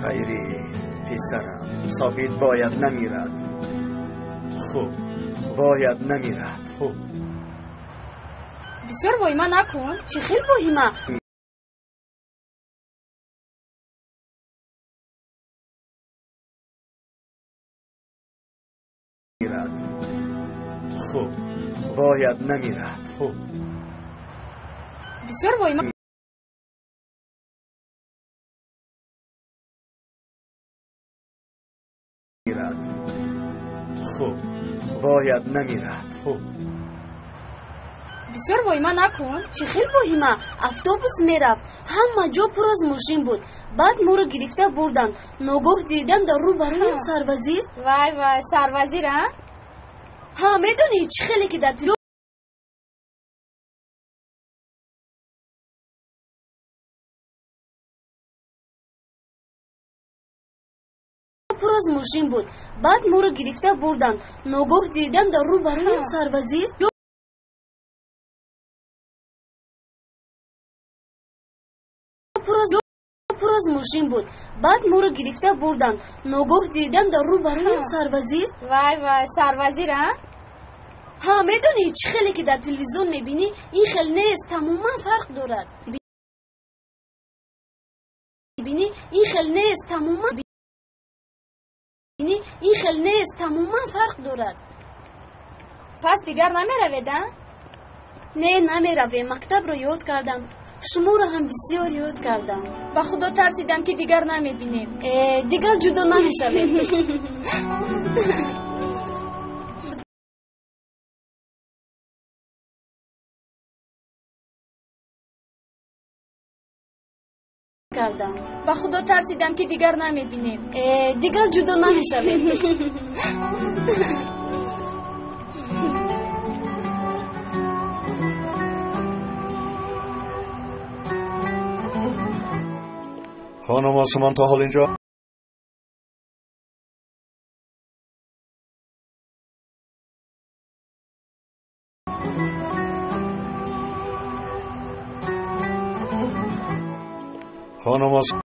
Хайрӣ, писарам, Собит бояд намирад. Хуб, бояд намирад. Хуб. Бисёр воҳима накун. Чӣ хел воҳима? Хуб. Бояд намирад. Хуб. Бисёр воҳима Хуб. Бояд намирад. Хуб. Бисёр воҳима накун. Чӣ хел воҳима? Автобус мерафт, ҳама ҷо пур аз мошин буд. Баъд моро гирифта бурданд. Ногоҳ дидам дар рӯ бароям сарвазир. Вай вай, сарвазир, а? Ҳа, медонӣ чӣ хеле ки дар тилло пур аз мошин буд. Баъд моро гирифта бурданд. Ногоҳ дидам дар рӯ бароям сарвазир. Пур аз мошин буд. Баъд моро гирифта бурданд. Ногоҳ дидам дар рӯ бароям сарвазир. Вай вай, сарвазир, а? Ҳа, медонӣ чӣ хеле ки дар телевизион мебинӣ, ин хел нест, тамоман фарқ дорад. Бинӣ, ин хел нест, тамоман ин хел нест, тамоман фарқ дорад. Пас дигар намеравед, а? Не, намеравем. Мактабро ёд кардам. Шуморо ҳам бисёр ёд кардам. Ба худо тарсидам, ки дигар намебинем. Дигар ҷудо намешавем. Кардам. Ба худо тарсидам, ки дигар намебинем. Дигар ҷудо намешавем. خانم آسمان تا حال اینجا خانم آسمان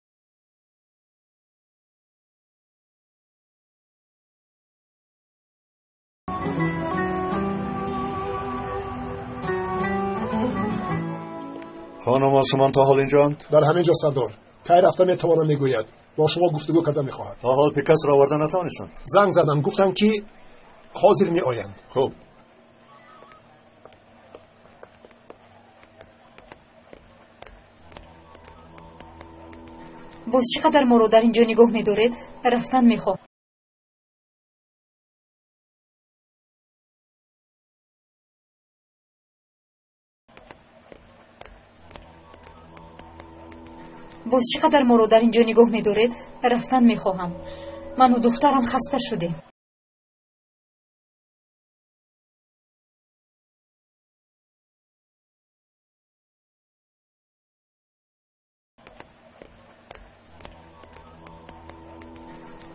خانم آسمان تا حال اینجا در همین جا سردار. تای رفته میتوانم میگوید با شما گفتگو کرده میخواهد. تا حال پیکس را آورده نتوانستند. زنگ زدم، گفتم که حاضر می آیند. خوب. باز چقدر ما رو در اینجا نگاه میدارید؟ رفتن میخواه. باز چقدر ما رو در اینجا نگاه میدارید؟ رفتن میخواهم. من و دخترم خسته شدیم.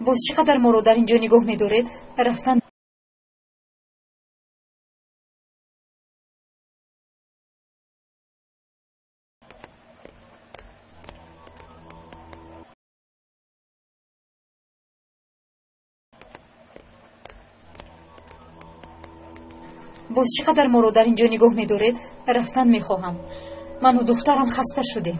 باز چقدر ما رو در اینجا نگاه میدارید؟ رفتن باز چقدر ما رو در اینجا نگاه میدارید؟ رفتن میخواهم. من و دخترم خسته شدیم.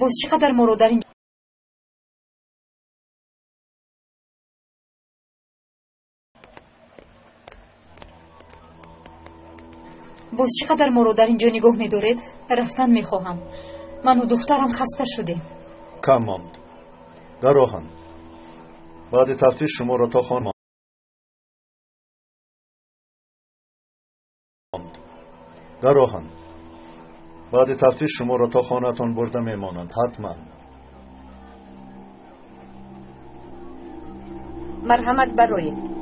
باز چقدر ما رو در اینجا باز چقدر ما رو در اینجا نگاه میدارید؟ رفتن میخواهم. من و دخترم خسته شدیم. کم ماند. در راهند. بعد تفتیش شما را تا خانه ماند. در راهند. بعد تفتیش شما را تا خانه‌تان برده میمانند. حتما. مرحمت بروید.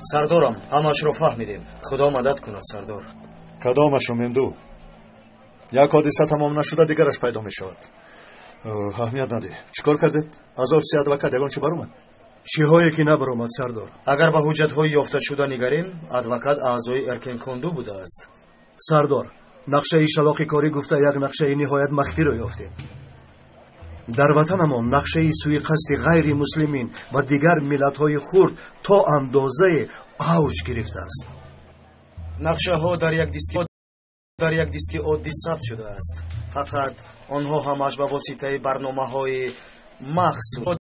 سردارم، همش رو فهمیدیم. خدا مدد کند سردار. کدامش رو ممدو؟ یک حادثه تمام نشده دیگرش پیدا می شود. اهمیت نده. چیکار کردید؟ از آفیس ادوکات یگان چی بر اومد؟ Чиҳое ки набаромад, сардор? Агар ба ҳуҷҷатҳои ёфташуда нигарем, адвокат аъзои Эркенконду будааст. Сардор, нақшаи шалоқи корӣ гуфта як нақшаи ниҳоят махфиро ёфтем. Дар ватанамон нақшаи суиқасди ғайри муслимин ва дигар миллатҳои хурд то андозае авҷ гирифтааст. Нақшаҳо дар як диски оддӣ сабт шудааст. Фақат онҳо ҳамаш ба воситаи барномаҳои махсус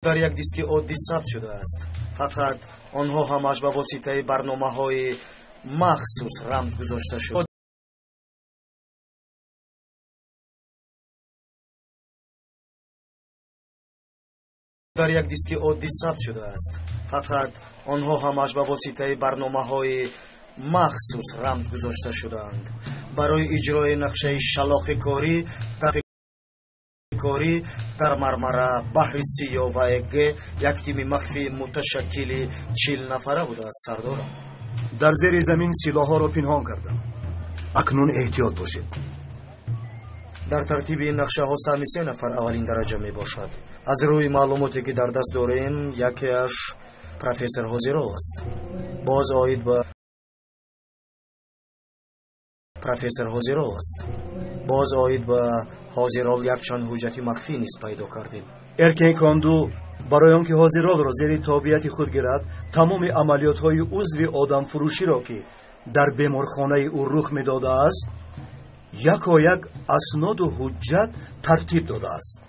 дар як диски оддӣ сабт шудааст. Фақат онҳо ҳамаш ба воситаи барномаҳои махсус рамз гузошта шуд. Дар як диски оддӣ сабт шудааст. Фақат онҳо ҳамаш ба воситаи барномаҳои махсус рамз гузошта шудаанд. Барои иҷрои нақшаи шалоқи корӣ дар Мармара, баҳри Сиё ва Эге як тими махфии муташаккили 40 нафара будааст, сардорам. Дар зери замин силоҳҳоро пинҳон кардам. Акнун эҳтиёт бошед. Дар тартиби ин нақшаҳо саҳми 3 нафар аввалин дараҷа мебошад. Аз рӯи маълумоте ки дар даст дорем, якеаш профессор Ҳозиров аст. Боз оид ба профессор Ҳозиров аст. Боз оид ба Ҳозиров якчанд ҳуҷҷати махфӣ низ пайдо кардем. Эркенконду барои он ки Ҳозировро зери тобеияти худ гирад, тамоми амалиётҳои узви одамфурӯширо ки дар беморхонаи ӯ рух медодааст, якояк асноду ҳуҷҷат тартиб додааст.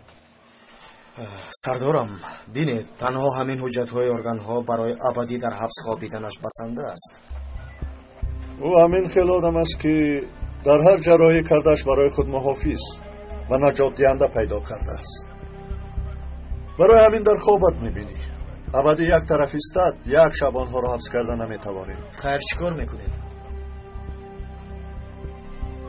Сардорам, бинед, танҳо ҳамин ҳуҷҷатҳои органҳо барои абадӣ дар ҳабс хобиданаш басанда аст. Ӯ ҳамин хел одам аст ки дар ҳар ҷарроҳӣ кардааш барои худ муҳофиз ва наҷотдиҳанда пайдо кардааст. Барои ҳамин дар хобат мебинӣ. Абадӣ як тараф истад, як шаб онҳоро ҳабс карда наметавонем. Хайр, чӣ кор мекунем?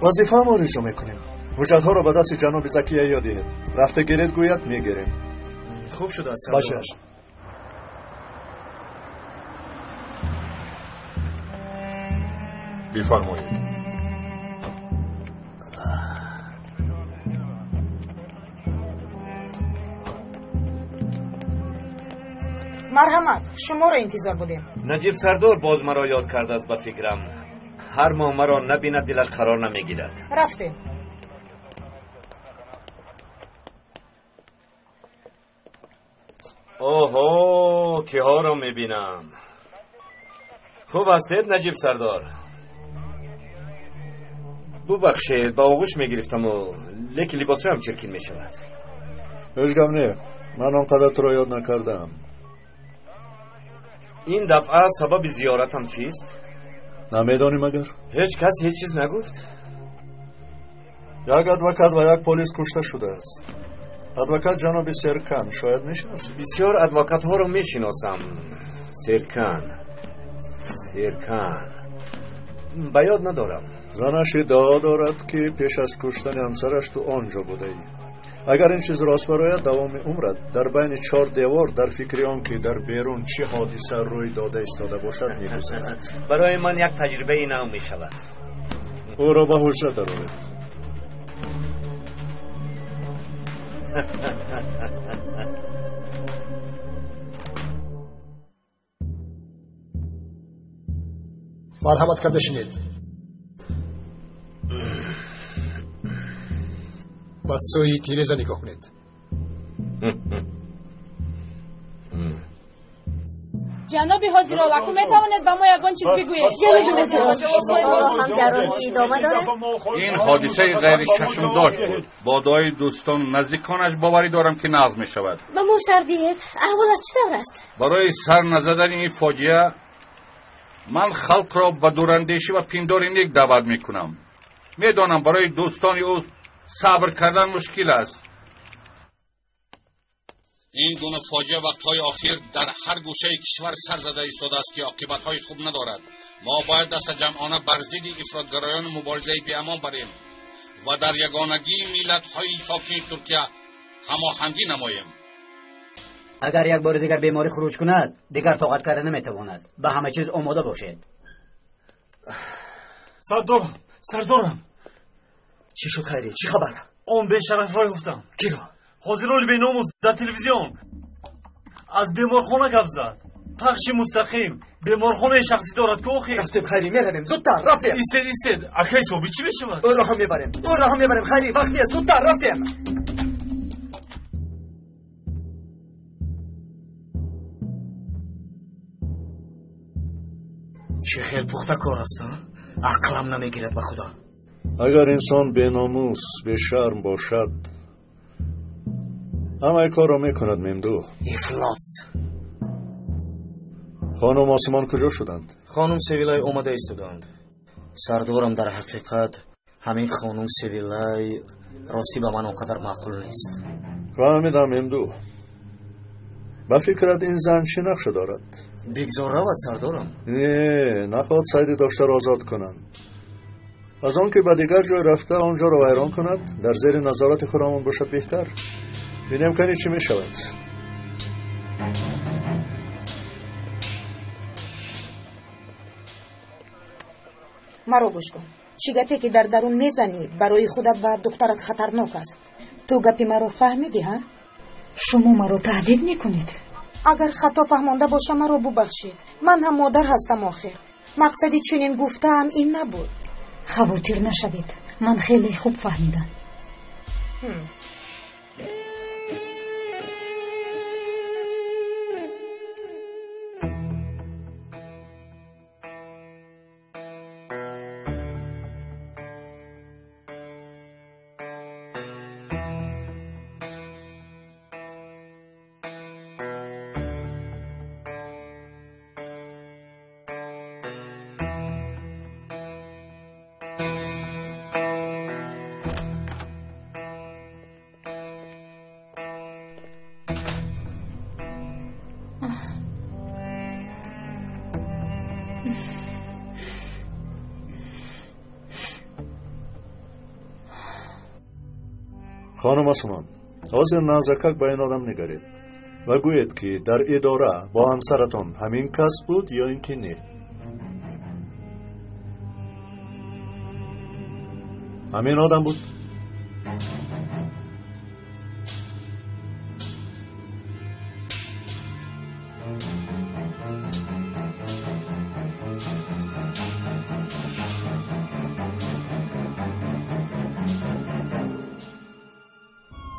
Вазифаамонро иҷро мекунем. Ҳуҷҷатҳоро ба дасти ҷаноби Закия ёд диҳед. Рафта гиред, гӯяд, мегирем. Хуб шудааст, сардор. Бачаш. Бифармоед. Марҳамат, шуморо интизор будем. Наҷиб сардор боз маро ёд кардааст, ба фикрам. Ҳар моҳ маро набинад, дилаш қарор намегирад. Рафтем. Оҳо, киҳоро мебинам. Хуб ҳастед, Наҷиб сардор? Бубахшед, ба оғӯш мегирифтаму, лекин либосҳоям чиркин мешавад. Ҳеҷ гап не, ман он қадар туро ёд накардаам. Ин дафъа сабаби зиёратам чист? Намедонӣ магар? Ҳеҷ кас ҳеҷ чиз нагуфт. Як адвокат ва як полис кушта шудааст. Адвокат ҷаноби Серкан, шояд мешиносӣ? Бисёр адвокатҳоро мешиносам. Серкан, ба ёд надорам. Занаш иддао дорад ки пеш аз куштани ҳамсараш ту он ҷо будаӣ. Агар ин чиз рост барояд, давоми умрат дар байни 4 девор дар фикри он ки дар берун чӣ ҳодиса рӯй дода истода бошад мегузарад. Барои ман як таҷрибаи нав мешавад. Ӯро ба ҳуҷра дароред. Марҳамат карда шинед. Ба сӯи тиреза нигоҳ кунед. Ҷаноби Ҳозиров, акун метавонед ба мо ягон чиз бигӯед? Ҷаноби Ҳозиров, ҳоло ҳам ҷарроҳӣ идома дорад? Ин ҳодисаи ғайричашмдошт буд. Бо дуои дӯстону наздиконаш боварӣ дорам ки нағз мешавад. Ба мо шарҳ диҳед, аҳволаш чӣ тавр аст? Барои сар назадани ин фоҷиа ман халқро ба дурандешӣ ва пиндори нек даъват мекунам. Медонам барои дӯстони ӯ сабр кардан мушкил аст. Ин гуна фоҷиа вақтҳои охир дар ҳар гӯшаи кишвар сар зада истодааст ки оқибатҳои хуб надорад. Мо бояд дастаҷамъона бар зидди ифротгароён муборизаи беамон барем ва дар ягонагии миллатҳои сокини Туркия ҳамоҳангӣ намоем. Агар як бори дигар беморӣ хуруҷ кунад, дигар тоқат карда наметавонад. Ба ҳама чиз омода бошед. Сардорам, сардорам. Чӣ шуд, Хайрӣ? Чӣ хабар? Он бешарафро ёфтам. Киро? Ҳозироли беномус дар телевизион аз беморхона гап зад. Пахши мустақим. Беморхонаи шахсӣ дорад ку охир. Рафтем, Хайрӣ, меравем. Зудтар, рафтем. Истед, истед. Акаи Собит чӣ мешавад? Ӯро ҳам мебарем. Ӯро ҳам мебарем, Хайрӣ, вақт нест. Зудтар, рафтем. Чӣ хел пухта кор аст, ақлам намегирад ба худо. Агар инсон беномус, бешарм бошад, ҳамаи корро мекунад, Мемдуҳ. Ифлос. Хонум Осмон куҷо шуданд? Хонум Севилай омада истоданд. Сардорам, дар ҳақиқат ҳамин хонум Севилай ростӣ ба ман он қадар маъқул нест. Фаҳмидам, Мемдуҳ. Ба фикрат ин зан чӣ нақша дорад? Бигзор равад, сардорам. Не, нахоҳад сайди доштаро озод кунанд. Аз он ки ба дигар ҷой рафта он ҷоро вайрон кунад, дар зери назорати худамон бошад беҳтар. Бинем кани чӣ мешавад. Маро гӯш кун. Чӣ гапе ки дар дарун мезанӣ, барои худат ва духтарат хатарнок аст. Ту гапи маро фаҳмидӣ, ҳа? Шумо маро таҳдид мекунед? Агар хато фаҳмонда бошам, маро бубахшед. Ман ҳам модар ҳастам охир. Мақсади чунин гуфтаам ин набуд. Хавотир нашавед. Ман хеле хуб фаҳмидам. Хонум Осмон, ҳозир назакак ба ин одам нигаред ва гӯед ки дар идора бо ҳамсаратон ҳамин кас буд ё ин ки не. Ҳамин одам буд?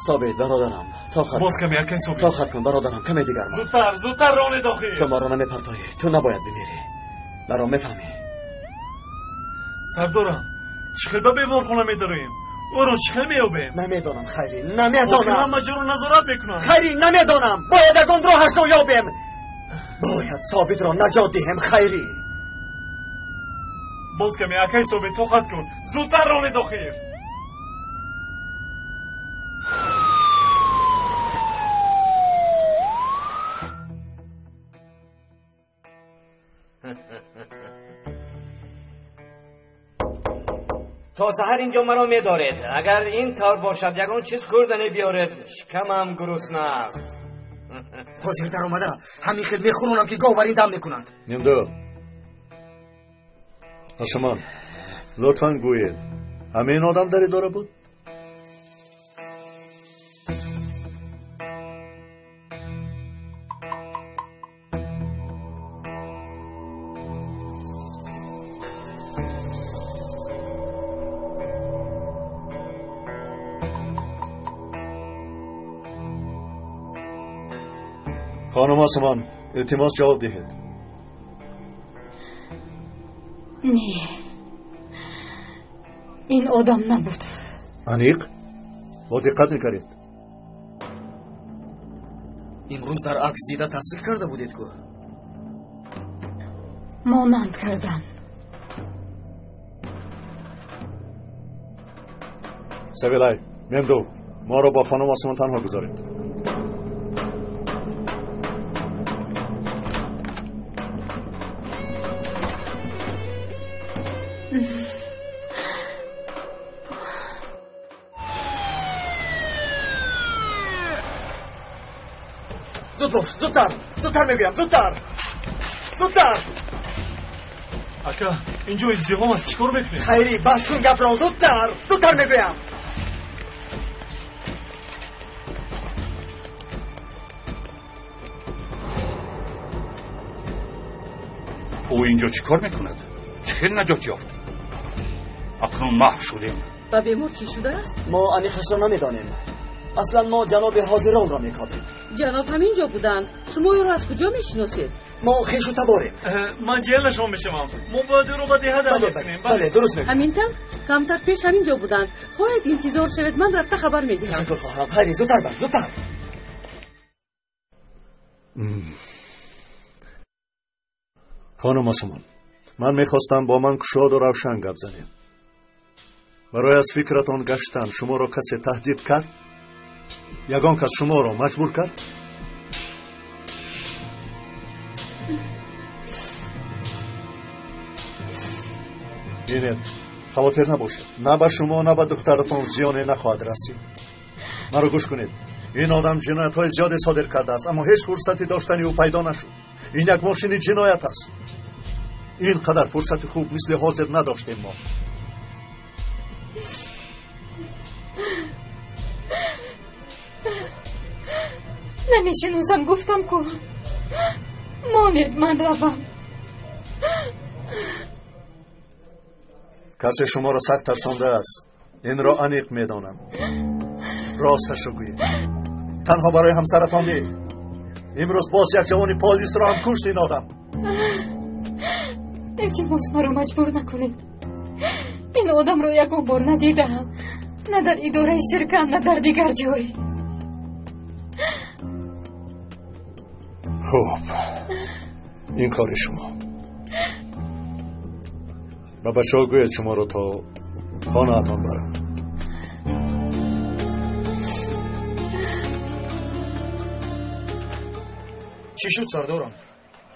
Собит, бародарам, тоқат боз каме, акай Собит. Тоқат кун, бародарам, каме дигар мон. Зудтар, зудтар ронед охир. Ту маро намепартоӣ. Ту набояд бимирӣ. Маро мефаҳмӣ? Сардорам, чӣ хел ба беморхона медароем? Ӯро чӣ хел меёбем? Намедонам, Хайрӣ, намедонам. Охир ҳама ҷоро назорат мекунанд. Хайрӣ, намедонам. Бояд ягон роҳашро ёбем. Бояд Собитро наҷот диҳем, Хайрӣ. Боз каме, акай Собит, тоқат кун. Зудтар ронед охир. То саҳар инҷо маро медоред. Агар ин тавр бошад, ягон чиз хӯрдане биёред. Шикамам гурусна аст. Ҳозир даромада ҳамин хел мехӯронам ки гов бар ин дам мекунанд. Нимдо. Осмон, лутфан гӯед, ҳамин одам дар идора буд? Хонум Осмон, илтимос ҷавоб диҳед. Не, ин одам набуд. Аниқ? Бо диққат нигаред. Имрӯз дар акс дида таҳсил карда будед ку? Монанд кардам. Севилай, Мемдуҳ, моро бо хонум Осмон танҳо гузоред. Зуд бош, зудтар, зудтар мегӯям, зудтар, зудтар. Ака, инҷо издиҳом аст, чӣ кор мекунед? Хайрӣ, бас кун гапро, зудтар, зудтар мегӯям. Ӯ инҷо чӣ кор мекунад? Чӣ хел наҷот ёфт? Акнун маҳв шудем. Ба бемор чӣ шудааст? Мо аниқашро намедонем. Аслан мо ҷаноби ҳозиронро мекобем. Ҷаноб ҳамин ҷо буданд. Шумо ӯро аз куҷо мешиносед? Мо хешу таборем. Ман ҷиянашон мешавам. Мо бояд ӯро ба деҳа даъват кунем. Бале, дуруст мегӯед. Ҳамин тавр? Камтар пеш ҳамин ҷо буданд. Хоҳед интизор шавед, ман рафта хабар медиҳам. Ташаккур хоҳарам. Хайри, зудтар бар, зудтар. Хонум Осмон, ман мехостам бо ман кушоду равшан гап занед. Барои аз фикратон гаштан шуморо касе таҳдид кард? Ягон кас шуморо маҷбур кард? Бинед, хавотир набошед. На ба шумо, на ба духтаратон зиёне нахоҳад расид. Маро гӯш кунед. Ин одам ҷиноятҳои зиёде содир кардааст, аммо ҳеҷ фурсати доштани ӯ пайдо нашуд. Ин як мошини ҷиноят аст. Ин қадар фурсати хуб мисли ҳозир надоштем мо. Намешиносам, гуфтам ку. Монед, ман равам. Касе шуморо сахт тарсондааст. Инро аниқ медонам. Росташро гӯед. Танҳо барои ҳамсаратон не. Имрӯз боз як ҷавони полисро ҳам кушт ин одам. Илтимос, маро маҷбур накунед. Ин одамро ягон бор надидаам. На дар идораи сиркам, на дар дигар ҷой. Хуб, ин кори шумо. Ба бачаҳо гӯед шуморо то хонаатон баранд. Чӣ шуд, сардорам?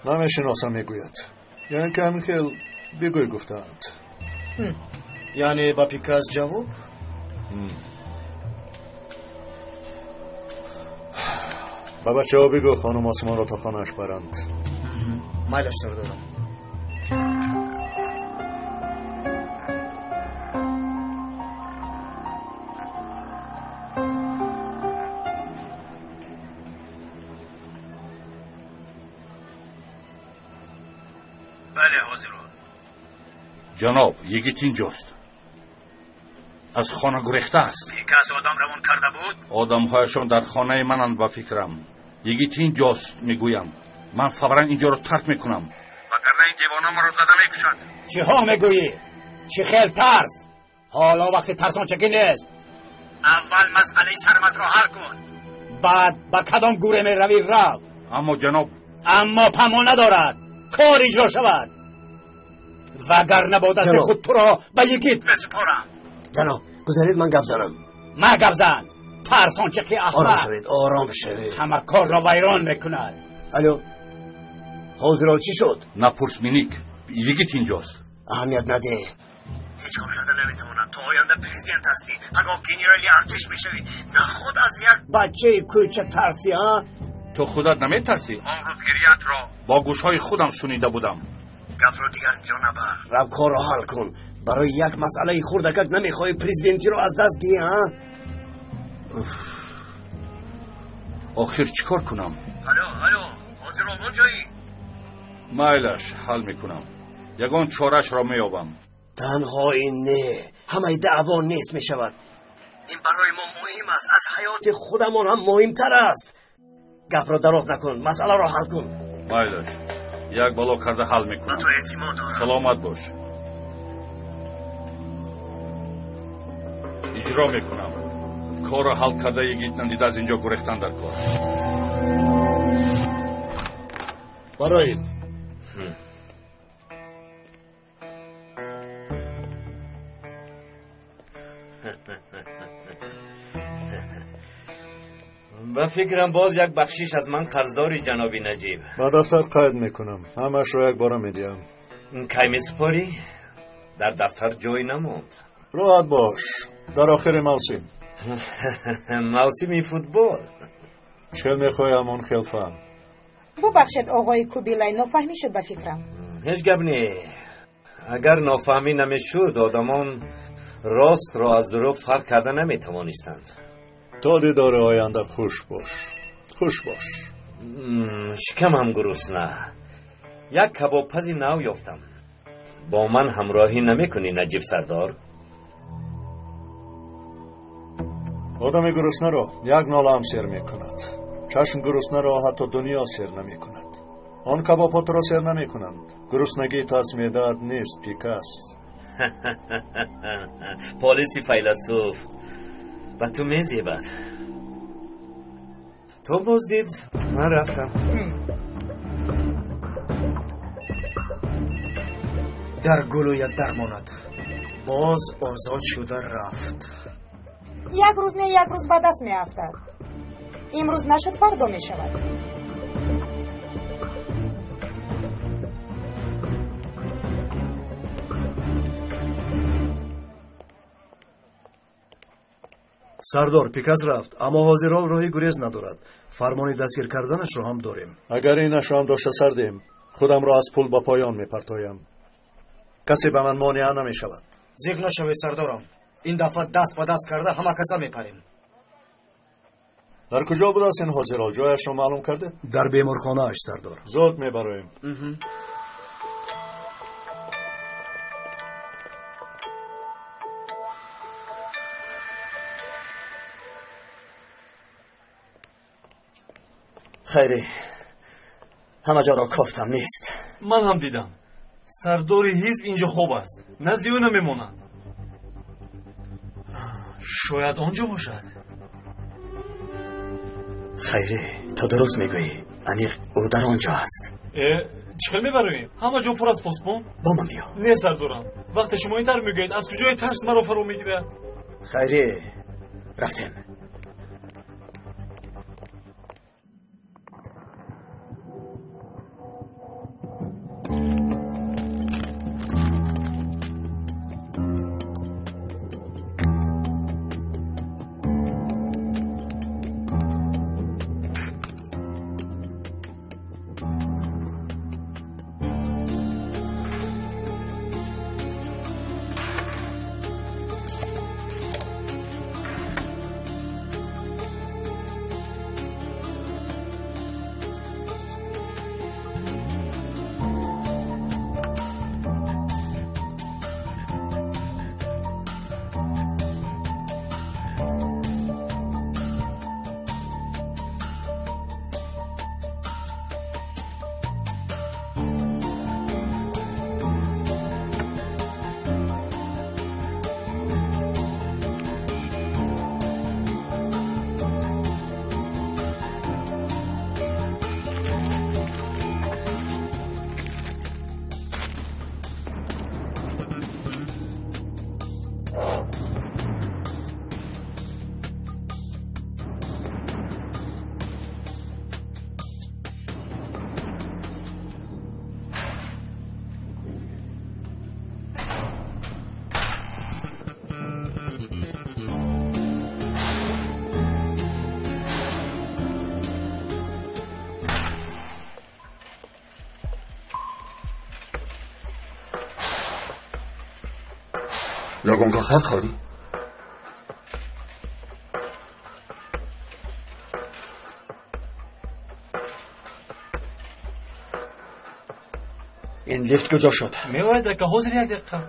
Намешиносам, мегӯяд. Яъне ки ҳамин хел бигӯй гуфтаанд. Яъне ба пикас ҷавоб? Ба бачаҳо бигӯ хонум Осмонро то хонааш баранд. Майлаш, сардорам. Бале, ҳозирон. Ҷаноб, йигит инҷост. Аз хона гурехта аст. Пикас одам равон карда буд? Одамҳояшон дар хонаи мананд, ба фикрам. Йигит инҷост, мегӯям. Ман фавран инҷоро тарк мекунам. Вагарна ин девона маро зада мекушад. Чиҳо мегӯӣ? Чӣ хел тарс? Ҳоло вақти тарсончакӣ нест. Аввал масъалаи сарматро ҳал кун. Баъд ба кадом гуре меравӣ рав. Аммо ҷаноб, аммо памо надорад. Кор иҷро шавад. Вагарна бо дасти худ туро ба йигит месупорам. Ҷаноб, гузаред ман гап занам. Ма гап зан. Тарсончаки аҳмақ. Ором шавед, ором шавед. Ҳама корро вайрон мекунад. Алло, ҳозиро чӣ шуд? Напурс, Миник, йигит инҷост. Аҳамият надеҳ. Ҳеҷ кор карда наметавонад. То оянда президент ҳастӣ, пагоҳ генерали артиш мешавӣ. Наход аз як бачаи кӯча тарсӣ, а? Ту худат наметарсӣ? Он рӯз гирияатро бо гӯшҳои худам шунида будам. Гапро дигар ҷо набар. Рав, корро ҳал кун. Барои як масъалаи хурдакак намехоҳӣ президентиро аз даст диҳӣ, а? Охир чӣ кор кунам? Алло, алло, ҳозир он ҷоӣ? Майлаш, ҳал мекунам. Ягон чораашро меёбам. Танҳо ин не, ҳамаи даъво нест мешавад. Ин барои мо муҳим аст, аз ҳаёти худамон ҳам муҳимтар аст. Гапро дароз накун, масъаларо ҳал кун. Майлаш, як бало карда ҳал мекунам. Ба ту эътимод дорам. Саломат бош. Иҷро мекунам. Корро ҳал карда йигит надида аз инҷо гурехтан дар кор. Бароед. Ба фикрам боз як бахшиш аз ман қарздори, ҷаноби Наҷиб. Ба дафтар қайд мекунам. Ҳамаашро якбора медиҳам. Кай месупорӣ? Дар дафтар ҷой намонд. Роҳат бош. Дар охири мавсим. Мавсими футбол. Чӣ мехоҳӣ, ҳамон хел фаҳм. Бубахшед, оғои Кубилай, нофаҳмӣ шуд ба фикрам. Ҳеҷ гап не. Агар нофаҳмӣ намешуд, одамон ростро аз дурӯғ фарқ карда наметавонистанд. То дидори оянда хуш бош, хуш бош. Шикамам гурусна. Як кабобпази нав ёфтам. Бо ман ҳамроҳӣ намекунӣ, Наҷиб сардор? Одами гуруснаро як нола ҳам сер мекунад. Чашм гуруснаро ҳатто дунё сер намекунад. Он кабобҳо туро сер намекунанд. Гуруснагии ту аз меъдаат нест, пикас. Полиси файласуф ба ту мезебад. То боз дид, ман рафтам. Дар гулӯяк дармонад, боз озод шуда рафт. Як рӯз не, як рӯз ба даст меафтад. Имрӯз нашуд, фардо мешавад. Сардор, Пиказ рафт, аммо ҳозирол роҳи гурез надорад. Фармони дастгир карданашро ҳам дорем. Агар инашро ҳам дошта сардем, худамро аз пул ба поён мепартоям. Касе ба ман монеа намешавад. Зиқ нашавед, сардорам. Ин дафъа даст ба даст карда ҳама каса мепарем. Дар куҷо будааст ин ҳозирол? Ҷояшро маълум кардед? Дар беморхонааш, сардор. Зуд мебароем. Хайри, ҳама ҷоро кофтам, нест. Ман ҳам дидам. Сардори ҳизб инҷо хоб аст, назди ӯ намемонад. Шояд он ҷо бошад. Хайри, ту дуруст мегӯӣ. Аниқ ӯ дар он ҷо аст. Чӣ хел мебароем? Ҳама ҷо пур аз посбон. Бо ман биё. Не, сардорам, вақте шумо ин тавр мегӯед, аз куҷои тарс маро фаро мегирад? Хайри, рафтем. Ягон кас ҳаст, Хайри? Ин лифт куҷо шуд? Меояд, ака, ҳозир як дақиқа.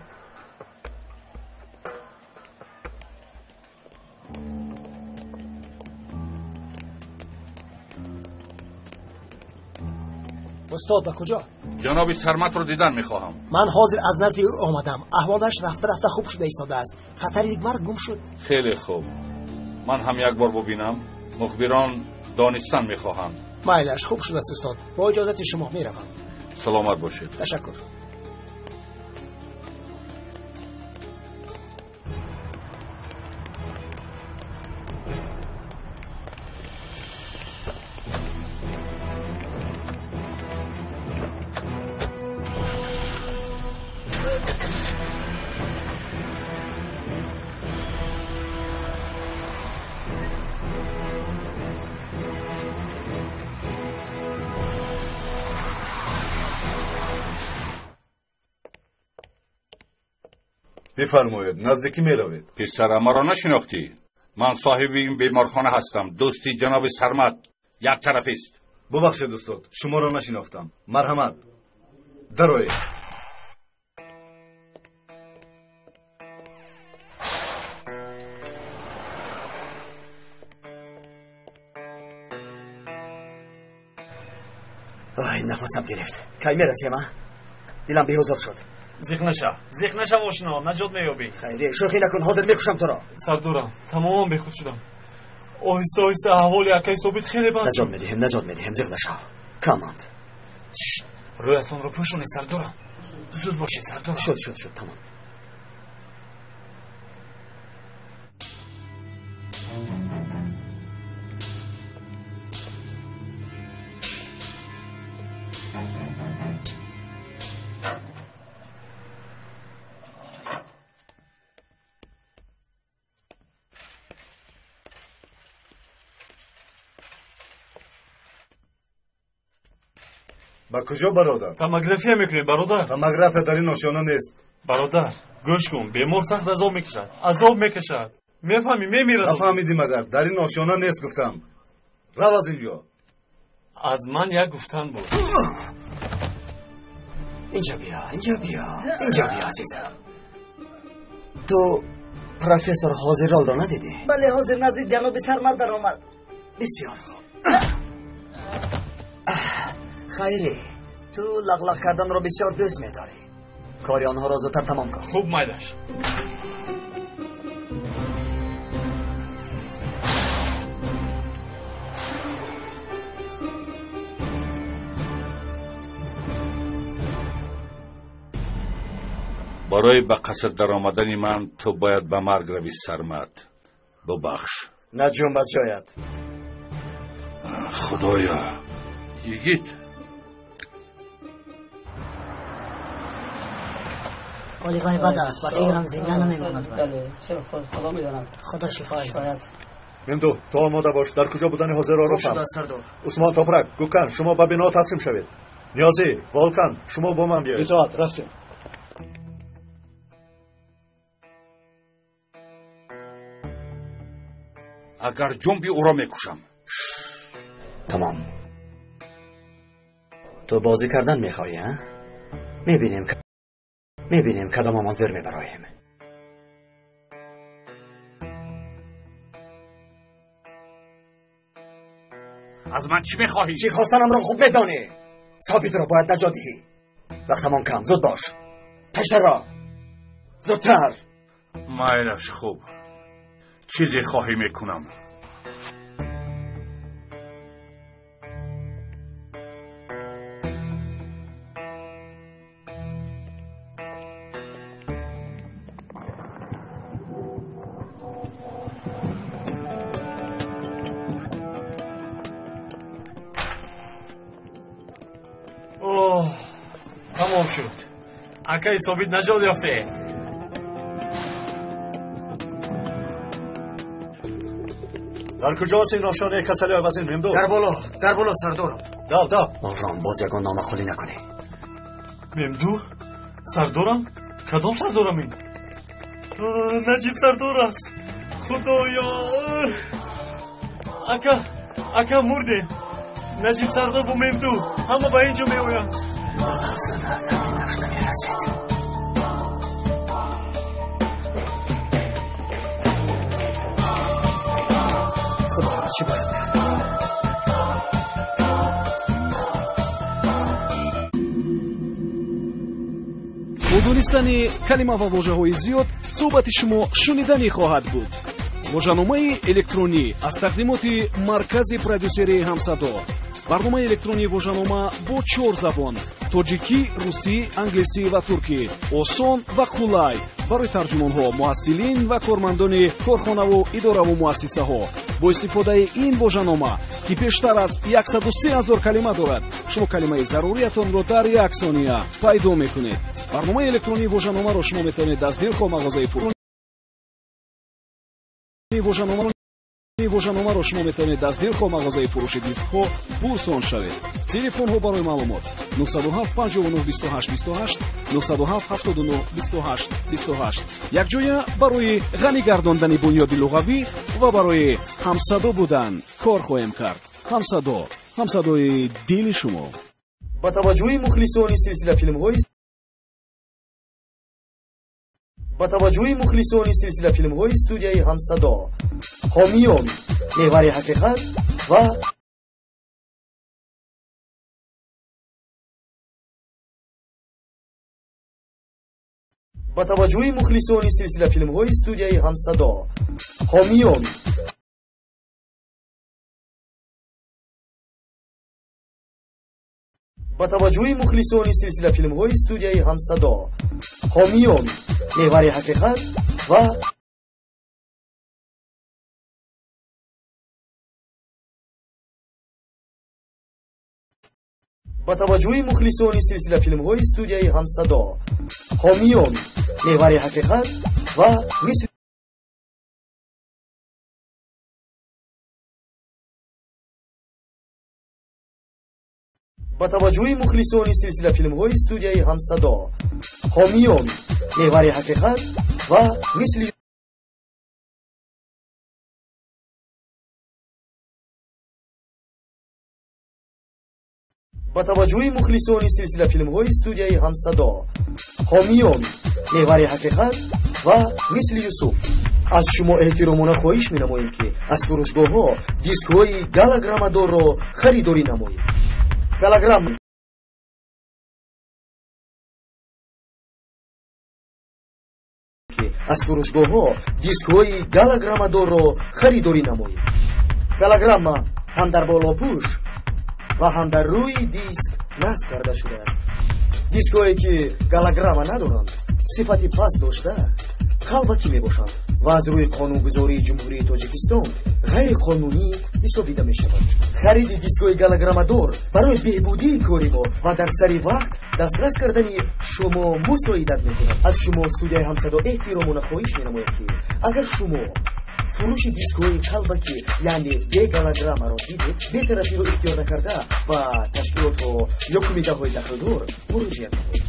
Устод, ба куҷо? Ҷаноби Сарматро дидан мехоҳам. Ман ҳозир аз назди ӯ омадам. Аҳволаш рафта рафта хуб шуда истодааст. Хатари марг гум шуд. Хеле хуб. Ман ҳам як бор бубинам. Мухбирон донистан мехоҳанд. Майлаш, хуб шудааст, устод. Бо иҷозати шумо меравам. Саломат бошед. Ташаккур. Бифармоед, наздикӣ меравед. Писара, маро нашинохтӣ? Ман соҳиби ин беморхона ҳастам, дӯсти ҷаноби Сармад, як тарафист. Бубахшед устод, шуморо нашинохтам. Марҳамат, дароед. Ай, нафасам гирифт. Кай мерасем, а? Дилам беҳузур шуд. Зиқ наша, зиқ наша, ошино, наҷот меёбӣ. Хайре, шӯхӣ накун, ҳозир мекушам туро. Сардорам, тамоман бехуд шудам. Оҳиста оҳиста аҳволи акаи Собит хеле бад. Наҷот медиҳем, наҷот медиҳем, зиқ нашав. Каманд. Рӯятонро пӯшонед, сардорам. Зуд бошед, сардорам. Шуд, шуд, шуд, тамом. Ба куҷо, бародар? Томография мекунем, бародар. Томография дар ин ошёна нест. Бародар, гӯш кун, бемор сахт азоб мекашад, азоб мекашад. Мефаҳмӣ, мемирад. Нафаҳмидӣ магар? Дар ин ошёна нест гуфтам. Рав аз ин ҷо. Аз ман як гуфтан буд. Инҷа биё, инҷа биё, инҷа биё, азизам. Ту профессор Ҳозиролро надидӣ? Бале, ҳозир назди ҷаноби Сармад даромад. Бисёр хуб. Хайре, ту лағлағ карданро бисёр дӯст медорӣ. Кори онҳоро зудтар тамом кун. Хуб, майлаш. Барои ба қаср даромадани ман ту бояд ба марг равӣ, Сармад. Бубахш. Наҷум ба ҷоят. Худоё, йигит. ҳоли вай бад аст, ба фикрам зинда намемонад. Худо медонад. Худо шифояш диҳад. Мемду, ту омода бош, дар куҷо будани ҳозирро Хуб фаҳм. шудааст, сардор. Усмон, Топрак, Гукан, шумо ба бино тақсим шавед. Ниёзӣ, Волкан, шумо бо ман биёед. Итоат, рафтем. Агар ҷунби, ӯро мекушам. Тамом. Ту бозӣ кардан мехоҳӣ, а? Мебинем, мебинем кадомамон зер мебароем. Аз ман чӣ мехоҳӣ? Чӣ хостанамро хуб медонӣ. Собитро бояд наҷот диҳӣ. Вақтамон кам, зуд бош. Пештарро. Зудтар. Майлаш, хуб, чизе хоҳӣ мекунам. Оҳ, тамом шуд. Акаи Собит наҷот ёфтед. Дар куҷост ин ошёнаи касали вазин, Мемду? Дар боло, дар боло, сардорам. Дав, дав. Ором, боз ягон номаъқулӣ накунӣ. Мемду, сардорам? Кадом сардорам ин? Наҷиб сардор аст. Худоё, ака, ака, мурдем. Наҷиб сардор бо Мемду ҳама ба ин ҷо меоянд. Зада таминаш намерасид. Худоро, чӣ бояд кард? Бо донистани калима ва вожаҳои зиёд суҳбати шумо шуниданӣ хоҳад буд. Вожаномаи электронӣ аз тақдимоти маркази продюсерии Ҳамсадо. Барномаи электронии вожанома бо чор забон: тоҷикӣ, русӣ, англисӣ ва туркӣ. Осон ва қулай барои тарҷумонҳо, муҳассилин ва кормандони корхонаву идораву муассисаҳо. Бо истифодаи ин вожанома, ки бештар аз 103 ҳазор калима дорад, шумо калимаи заруриятонро дар як сония пайдо мекунед. Барномаи электронии вожаномаро шумо метавонед аз дилхоҳ мағозаи фурӯши Харидани вожаномаро шумо метавонед аз дилхоҳ мағозаи фурӯши дискҳо пурсон шавед. Телефонҳо барои маълумот 907 59 28 28, 907 79 28 28. Якҷоя барои ғанӣ гардондани бунёди луғавӣ ва барои ҳамсадо будан кор хоҳем кард. Ҳамсадо, ҳамсадои дили шумо. Ба таваҷҷӯҳи мухлисони силсилафилмҳои ба таваҷҷӯҳи мухлисони силсилафилмҳои студияи Ҳамсадо, ҳомиён, меҳвари ҳақиқат ва ба таваҷҷӯҳи мухлисони силсилафилмҳои студияи Ҳамсадо, ҳомиён, ба таваҷҷӯҳи мухлисони силсилафилмҳои студияи Ҳамсадо, ҳомиён, меҳвари ҳақиқат ва ба таваҷҷӯҳи мухлисони силсилафилмҳои студияи Ҳамсадо, ҳомиён, меҳвари ҳақиқат ва мисли ба таваҷҷӯҳи мухлисони силсилафилмҳои студияи Ҳамсадо, ҳомиён, меҳвари ҳақиқат ва мисли ба таваҷҷӯҳи мухлисони силсилафилмҳои студияи Ҳамсадо, ҳомиён, меҳвари ҳақиқат ва мисли Юсуф. Аз шумо эҳтиромона хоҳиш менамоем, ки аз фурӯшгоҳҳо дискҳои галограммадорро харидорӣ намоед. Голограмма аз фурӯшгоҳҳо дискҳои галограммадорро харидорӣ намоед. Голограмма ҳам дар болопӯш ва ҳам дар рӯи диск насб карда шудааст. Дискҳое ки голограмма надоранд, сифати паст дошта, қалбакӣ мебошанд ва аз рӯи қонунгузории Ҷумҳурии Тоҷикистон ғайриқонунӣ ҳисобида мешаванд. Хариди дискҳои голограммадор барои беҳбудии кори мо ва дар сари вақт дастрас кардани шумо мусоидат мекунад. Аз шумо студияи Ҳамсадо эҳтиромона хоҳиш менамоем, ки агар шумо фурӯши дискҳои қалбакӣ, яъне беголограммаро дидед, бетарафиро ихтиёр накарда ба ташкилотҳо ё кумитаҳои дахлдор муроҷиат намоед.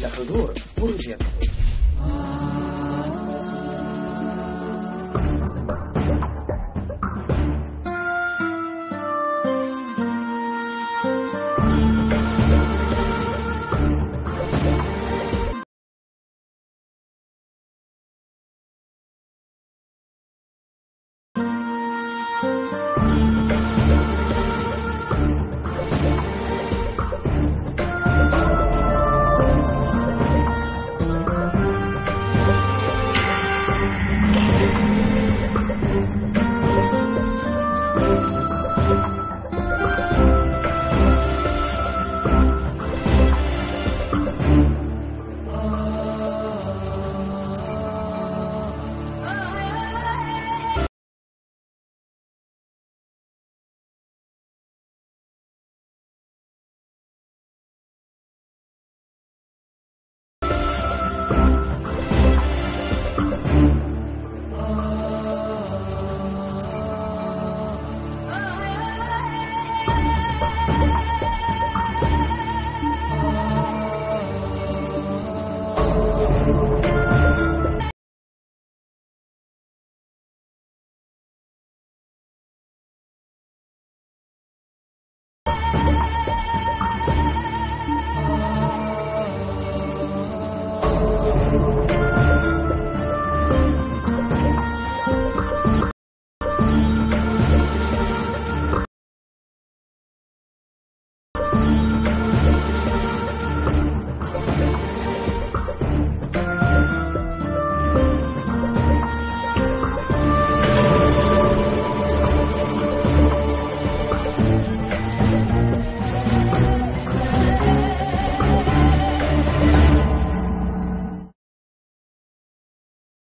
Дахлдор муроҷиат намоед.